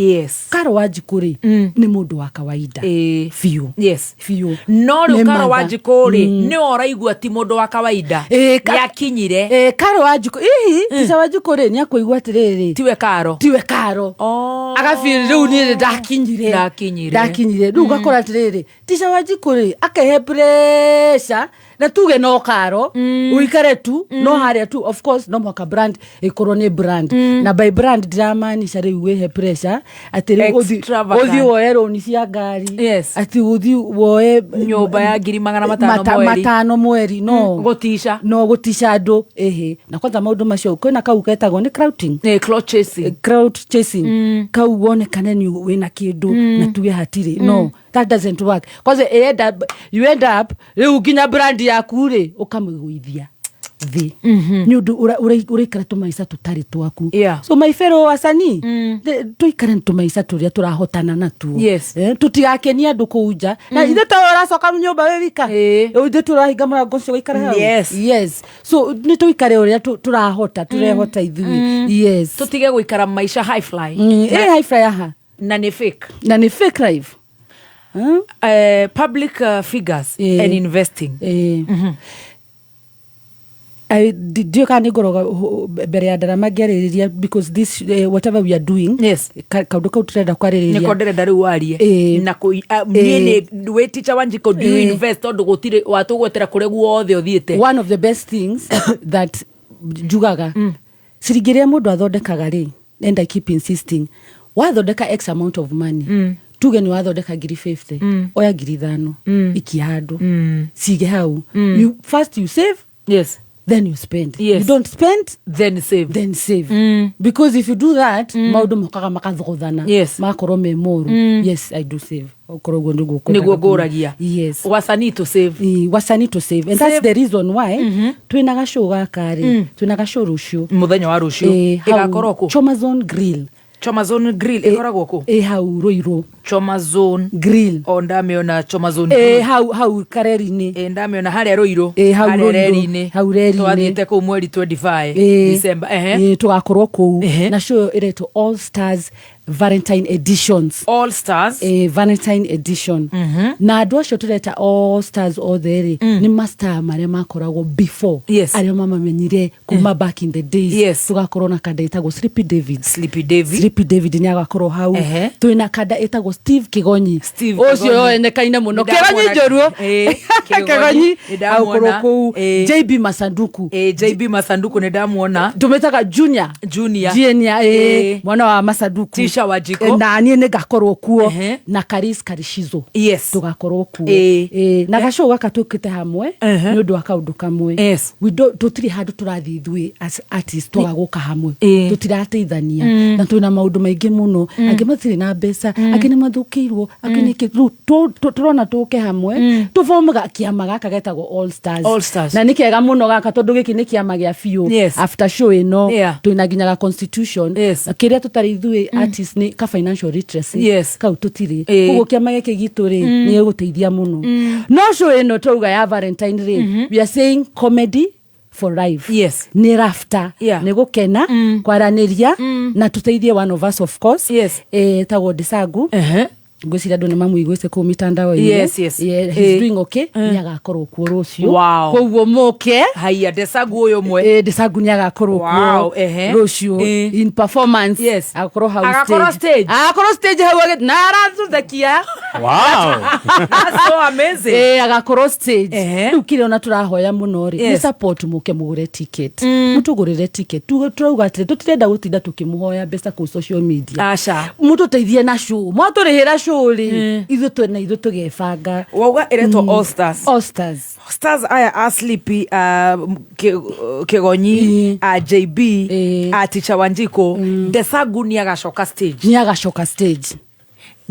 Karo Wanjikũ rĩ, nĩ mũndũ wa kawaida biũ. Biũ. No rĩu Nĩ Karo mother. Wanjikũ rĩ, nĩ ũraigua ti mũndũ wa kawaida. Ĩĩ, nĩ akinyire. Ĩĩ, Karo Wanjikũ hihi, Teacher Wanjikũ rĩ, nĩ akũigua atĩrĩrĩ, Tiwe Karo. Tiwe Karo. Oh. Agabiri rĩu niĩ nĩ ndakinyire. Ndakinyire. Ndakinyire. Rĩu ũgakora atĩrĩrĩ, Teacher Wanjikũ rĩ, akehe pressure na tuge no Karo ũikare tu no harĩa tu. Of course no mũhaka brand ĩkorwo nĩ brand, na by brand ndiramaanisha rĩu wĩhe pressure atĩ rĩu Extravagant. ũthiĩ woe rũni cia ngari, atĩ ũthiĩ woe Nyũmba ya 500,000 mweri. 500 mweri, no. Gũtica. No gũtica andũ, ĩhĩ. Na kwanza maũndũ macio kwĩna kau ketagwo nĩ crowding. Clout chasing. Crowd chasing kau wonekane nĩ wĩna kĩndũ na tuge hatirĩ. No, that doesn't work. Kwanza you end up rĩu nginya brand yaku rĩ, ũkamĩgũithia thĩ nĩ ũndũ ũraikara tũmaica tũtarĩ twaku. So my fellow wasanii, tũikare nĩ tũmaica tũrĩa tũrahotana natuo. Tũtigakenie andũ kũu nja na ithuĩ ta ũracoka nyũmba wĩ wika. Ithuĩ tũrahinga mũrango ũcio gũikara hau. Yes, so nĩ tũikare ũrĩa tũrahota, tũrehota ithuĩ. Yes. Tũtige gũikara maica high fly. Ĩ high fly aha. Na nĩ fake. Na nĩ fake life. Public figures and investing. Ndiå kana nä ngoroga mbere ya ndarama ngĩarĩrĩria, because this whatever we are doing, kaũndũ kau tũrenda kwarĩrĩria. Nĩko ndĩrenda rĩu warie. Na niĩ nĩ wĩ Teacher Wanjikũ, do you invest? Tondũ gũtirĩ watũgwetera kũrĩa guothe ũthiĩte. One of the best things that njugaga, ciringi ĩrĩa mũndũ athondekaga rĩ, and I keep insisting, wathondeka X amount of money, tuge nĩ wathondeka ngiri 50, oya 5,000, ikia handũ, cige hau. You, first you save, then you spend. You don't spend, then save. Then save, because if you do that, maũndũ mokaga makathogothana, magakorwo me moru. Yes, I do save. Okorwo ũguo nĩguo Nĩguo ũkwendaga. ngũragia. Yes. Wasanii to save. Wasanii to save, and that's Save. the reason why twĩna gacũũ gaka rĩ, twĩna gacũũ rũciũ. Mũthenya wa rũciũ. Hau Ĩgakorwo kũ? Chomazone Grill. Chomazone Grill ĩkoragwo kũ? Ĩ hau Rũirũ. Chomazone Grill. O ndamĩona Chomazone Ĩ Grill. hau kareri-inĩ. Ĩ ndamĩona harĩa Rũirũ. Ĩ, hau Harĩa Rũirũ, reri-inĩ. hau reri-inĩ. Twathiĩte kũu mweri 25 December. Tũgakorwo kũu. Na show ĩyo ĩretwo All Stars Valentine Editions. All Stars. Valentine Edition. Na andũ acio tũreta All Stars othe rĩ, nĩ mastar marĩa makoragwo before, arĩa mamamenyire kuma back in the days. Tũgakorwo na kanda ĩtagwo Sleepy David. Sleepy David. Sleepy David nĩ agakorwo hau. Twĩna kanda ĩtagwo Steve Kigonyi. Steve Ũcio Kigonyi. yoenekaine mũno. Nĩndamwona. Kigonyi njorua. Kigonyi. Kigonyi Nĩndamwona. agakorwo kũu. JB Masanduku. JB Masanduku nĩ ndamuona. Tũmĩtaga Junior. Junior. Junior, mwana wa Masanduku. Tisha Wanjikũ. Na niĩ nĩ ngakorwo kuo. Na Karis Karishizo. Tũgakorwo kuo. Na gacũũ gaka tũkĩte hamwe nĩ ũndũ wa kaũndũ kamwe. Tũtirĩ handũ tũrathiĩ ithuĩ as artist twaga gũka hamwe. Tũtirateithania na twĩna maũndũ maingĩ mũno. Angĩ matirĩ na mbeca, angĩ nĩ mathũkĩirwo, angĩ nĩ kĩ. Rĩu tũrona tũke hamwe tũbomaga kĩama gaka getagwo All Stars. All Stars. Na nĩ kega mũno gaka, tondũ gĩkĩ nĩ kĩama gĩa biũ. After show ĩno, twĩna nginya ga constitution. Kĩrĩa tũtarĩ ithuĩ artist nĩ ka financial literacy. Kau tũtirĩ. Koguo kĩama gĩkĩ gitũ rĩ, nĩ gĩgũteithia mũno. No show ĩno twauga ya Valentine rĩ, we are saying comedy for life. Nĩ laughter, nĩ gũkena, kwaranĩria, na tũteithie one of us, of course. Tagwo Desagu. Ngwĩciria andũ nĩ mamũiguĩte kũu mitandao-inĩ. Yeah, he's doing okay. Nĩ agakorwo kuo rũciũ. Koguo mũke. Haiya, Desagu ũyũ ũmwe. Desagu nĩ agakorwo kuo rũciũ in performance. Agakorwo hau. Agakorwo stage. Agakorwo stage hau na aratũthekia. That's so amazing. Agakorwo stage. Rĩu kĩrĩa ona tũrahoya mũno rĩ, nĩ support, mũke mũgũre ticket, mũtũgũrĩre ticket. Tũrauga atĩrĩ, tũtirenda gũtinda tũkĩmũhoya mbeca kũu social media. Aca. Mũtũteithie na show. Mwatũrĩhĩra show rĩ, ithuĩ twena ithuĩ tũgebanga. Wauga ĩretwo All Stars. All Stars. Stars aya a Sleepy, Kigonyi, JB, Teacher Wanjikũ, Desagu nĩ agacoka stage. Nĩ agacoka stage.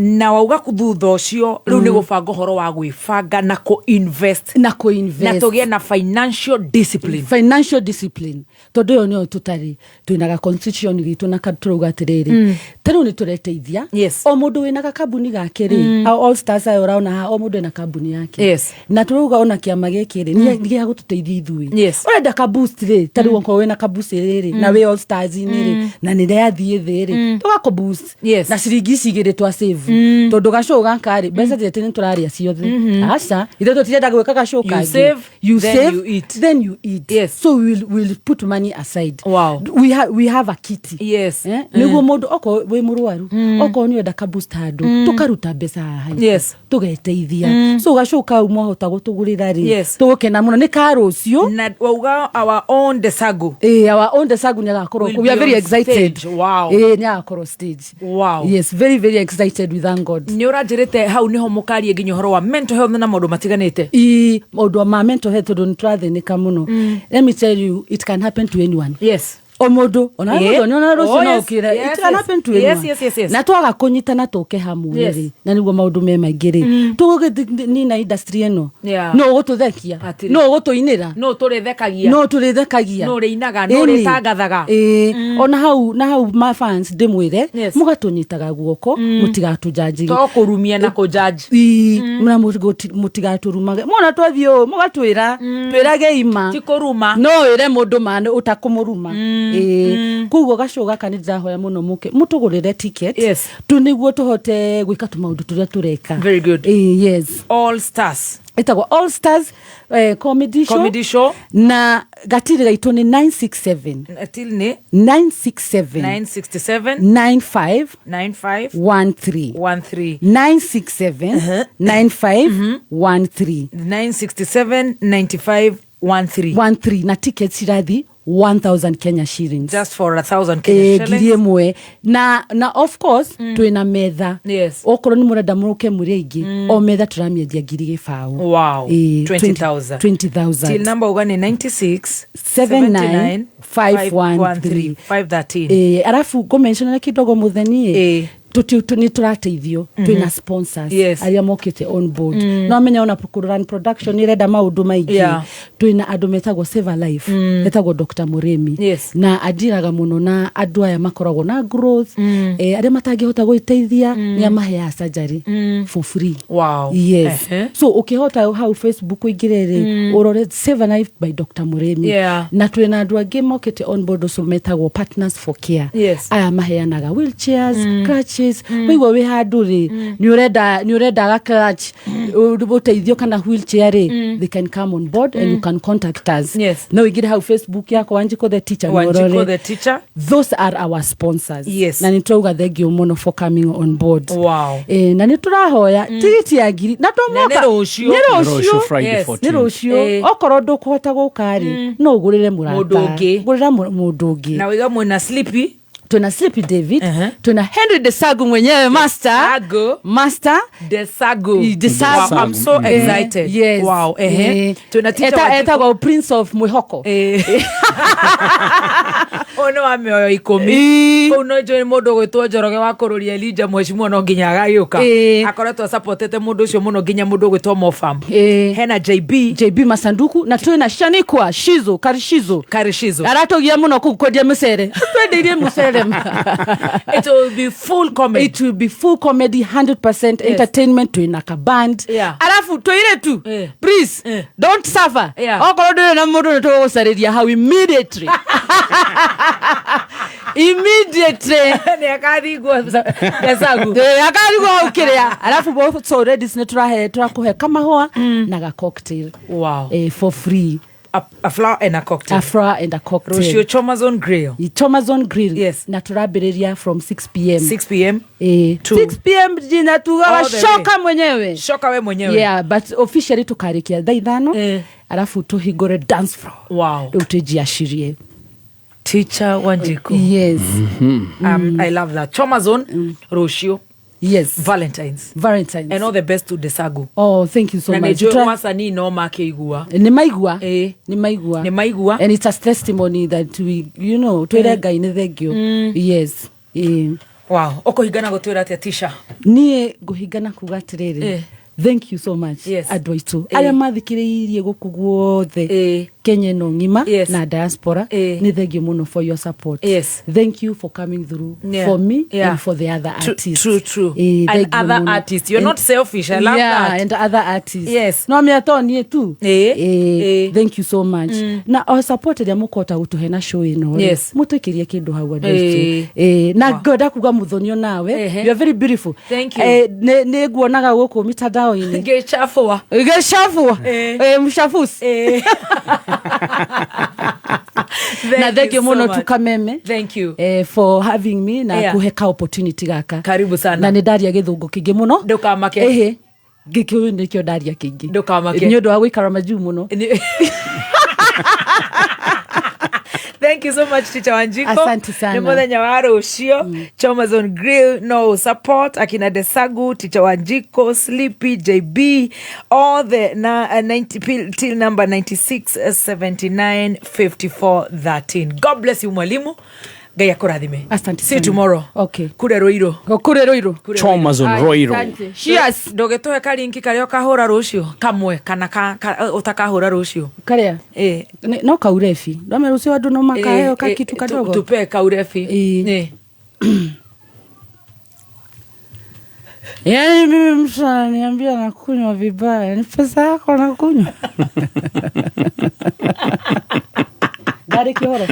Na wauga thutha ũcio rĩu nĩ gũbanga ũhoro wa gwĩbanga na kũ-invest. Na kũ-invest. Na tũgĩe na financial discipline. Financial discipline, tondũ ĩyo nĩyo tũtarĩ. Twĩna ga constitution gitũ na tũrauga atĩrĩrĩ, ta rĩu nĩ tũreteithia. O mũndũ wĩna gakambuni gake rĩ, All Stars aya ũraona haha, o mũndũ ena kambuni yake. Na tũrauga ona kĩama gĩkĩ rĩ, nĩ gĩa gũtũteithia ithuĩ. Ũrenda ka boost rĩ, ta rĩu okorwo wĩna ka boost rĩrĩ na wĩ All Stars inĩ rĩ, na nĩ rĩathiĩ thĩ rĩ, tũgakũ boost na ciringi ici igĩrĩ twa save, tondũ gacũũ gaka rĩ, mbeca tiretĩ nĩ tũrarĩa ciothe. Aca, ithuĩ tũtirenda gwĩka gacũũ You kangĩ. save, You then save, you eat. then you eat. So we'll put money aside. We have a kitty. Nĩguo mũndũ okorwo wĩ mũrwaru, okorwo nĩ ũrenda ka boost handũ, tũkaruta mbeca haha tũgeteithia. So gacũũ kau mwahota gũtũgũrĩra rĩ, tũgũkena mũno. Nĩ ka rũciũ. Na wauga our own Desagu Our own Desagu nĩ agakorwo will kũu. We are be very on excited. stage. Wow. Nĩ agakorwo stage. Yes, very very excited, we thank God. Nĩ ũranjĩrĩte hau nĩho mũkarie nginya ũhoro wa mental health na maũndũ matiganĩte. I maũndũ ma mental health, tondũ nĩ tũrathĩnĩka mũno. Let me tell you, it can happen to anyone. O mũndũ ona mũndũ nĩ rũciũ no ũkĩre. It can happen to anyone. Na twaga kũnyitana tũke hamwe rĩ, na nĩguo maũndũ me maingĩ rĩ, tũgũgĩnina industry ĩno. No ũgũtũthekia? Hatirĩ. No ũgũtũinĩra? No tũrĩthekagia. No tũrĩthekagia. No ũrĩinaga, no ũrĩtangathaga. Ĩĩ, ona hau na hau ma fans ndĩmwĩre, mũgatũnyitaga guoko, mũtigatũjanji. To kũrumia na kũjudge. Ii, na mũtigatũrumage. Mona twathiĩ ũũ, mũgatwĩra, twĩrage ima. Ti kũruma. No wĩre mũndũ ma ũtakũmũruma. Ĩĩ. Koguo gacå gaka nä ndĩrahoya må no må ke må tå gå rä re ticket tu nä guo tå hote gwä ka tå maå ndå tå rä a tå reka. Very good. Ĩĩ, yes. All Stars. Ĩtagwo All Stars comedy show. Comedy show. Na gatiri gaitũ nĩ 967 Till nĩ 967 967 95 95 13 13. 967 95 13. 967 95 13. 13, na tickets cirathi 1000 Kenya shillings. Just for 1,000 Kenya Ngiri shillings. ĩmwe, na of course twĩna metha. Okorwo nĩ mũrenda mũrũke mũrĩ aingĩ, o metha tũramĩendia 20,000. 20,000. 20,000. Till number uga nĩ 96 79 513. 513. Arabu ngũmentionera kidogo mũtheni. Nĩ tũrateithio, twĩna sponsors arĩa mokĩte on board. No amenya ona run production nĩ ĩrenda maũndũ maingĩ. Twĩna andũ metagwo Save a Life, etagwo Dr. Mũrĩmi, na andiraga mũno na andũ aya makoragwo na growth, arĩa matangĩhota gwĩteithia, nĩ amaheaga surgery for free. Yes. So ũkĩhota hau Facebook ũingĩre rĩ, ũrore Save a Life by Dr. Mũrĩmi. Na twĩna andũ angĩ mokĩte on board ũcio metagwo Partners for Care. Aya maheanaga wheelchairs, crutches. Waigua wĩ handũ rĩ, nĩ ũrenda ga crutch, ũteithio kana wheelchair rĩ, they can come on board and you can contact us. No ũingĩre hau Facebook yakwa, Wanjiko the Teacher, na Wanjiko ũrore. the Teacher. Those are our sponsors. Na nĩ tũrauga thengio mũno for coming on board. Na nĩ tũrahoya tigiti ya ngiri na to Na nĩ mwaka. rũciũ. Nĩ Nĩ rũciũ. rũciũ, Friday Yes. 14. Nĩ rũciũ. Okorwo ndũkũhota gũka rĩ, no ũgũrĩre mũrata. Mũndũ ũngĩ. Gũrĩra mũndũ ũngĩ. Na wĩga mwĩna Sleepy. Tuna Sleepy David, tuna Henry Desagu mwenyewe, master. Desagu. Master. Desagu. Desagu. Wow, I'm so excited. Yes. Wow. Twĩna teacher Wanjikũ. Etagwo Prince of Mwihoko. Ũyũ nĩ wa mĩoyo 10. Kũu no njũĩ mũndũ ũgwĩtwo Njoroge wa kũrũria Elijah mheshimiwa no nginya agagĩũka. Akoretwo supportete mũndũ ũcio mũno, nginya mũndũ ũgwĩtwo Mofam. Hena JB. JB Masanduku, na twĩna Shanikwa Shizo Karishizo. Karishizo. Aratũgia mũno kũu kwendia mũcere, twendeirie mũcere. It will be full comedy. It will be full comedy, 100% entertainment. Twĩna kaband. Arabu twĩire tu, please don't suffer. Okorwo ndũrĩ na mũndũ, nĩ tũgũgũcarĩria hau immediately, immediately. Nĩ akathingwo Desagu. Akarigwo hau kĩrĩa. Arabu so ladies, nĩ tũrahe, tũrakũhe kamahũa na ga cocktail. For free. A flower and a cocktail. A flower and a cocktail. Rũciũ Chomazon Grill. Chomazon Grill. Yes. Na tũrambĩrĩria from 6 p.m. 6 p.m. 6 p.m. jina tugaga All the way. shoka mwenyewe. Shoka we mwenyewe. Yeah, but officially tukarĩkia thaa 5. Arabu tũhingũre dance floor. Rĩu tũnjiacirie. Teacher Wanjiku. Yes. I love that. Chomazon rũciũ. Yes. Valentines. Valentines. And all the best to Desagu. Oh, thank you so Na much. nĩ njũĩ wasanii no makĩigua. Nĩ maigua. Nĩ maigua. Nĩ maigua. And it's a testimony that we twĩre Ngai nĩ thengio. Yes. Wow. Ũkũhingana gũtwĩra atĩa, Tisha? Niĩ ngũhingana kuga atĩrĩrĩ, thank you so much, andũ aitũ arĩa mathikĩrĩirie gũkũ guothe, Kenya ĩno ng'ima na diaspora. Nĩ thengio mũno for your support. Thank you for coming through for me and for the other True, artists. true, true. And Thank you other mũno. artists. You're not selfish. I love that. And other artists. No mĩa to niĩ tu. Thank you so much, na o support ĩrĩa mũkũhota gũtũhe na show ĩno rĩ, mũtũikĩrie kĩndũ hau, andũ aitũ. Na ngwenda kuga mũthonio nawe, you are very beautiful. Thank you. Nĩ nguonaga gũkũ mitandao-inĩ. Ngĩchafua. Gĩcabua. Mshafusi. Na thank you so mũno much. tukameme Thank you. For having me na kuhe ka opportunity gaka. Karibu sana. Na nĩ ndaria gĩthũngũ kĩingĩ mũno. Ndũkamake. Ĩhĩ, gĩkĩũyũ nĩkĩo ndaria kĩingĩ. Ndũkamake. Nĩ ũndũ wa gũikara majuu mũno. Thank you so much, Teacher Wanjiko. Asante sana. Nĩ mũthenya wa rũciũ, Chomazon Grill, no support akina Desagu, Teacher Wanjiko, Sleepy, JB, all the na, 90, till number 96 79 54 13. God bless you, mwalimu. Ngai akũrathime. Asante See you sana. tomorrow. Okay. Kure Ruiru. Kure Ruiru. Chomazon Roiro. Cheers. Ndũgĩtũhe karinki karĩa ũkahũra rũciũ kamwe kana ũtakahũra rũciũ. Karĩa? No kaurebi ndame rũciũ andũ no makaheo kakitu kadogo. Tupe kaurebi. Yaani mimi mtu ananiambia nakunywa vibaya, ni pesa yako nakunywa. Ndarĩ kĩhoro.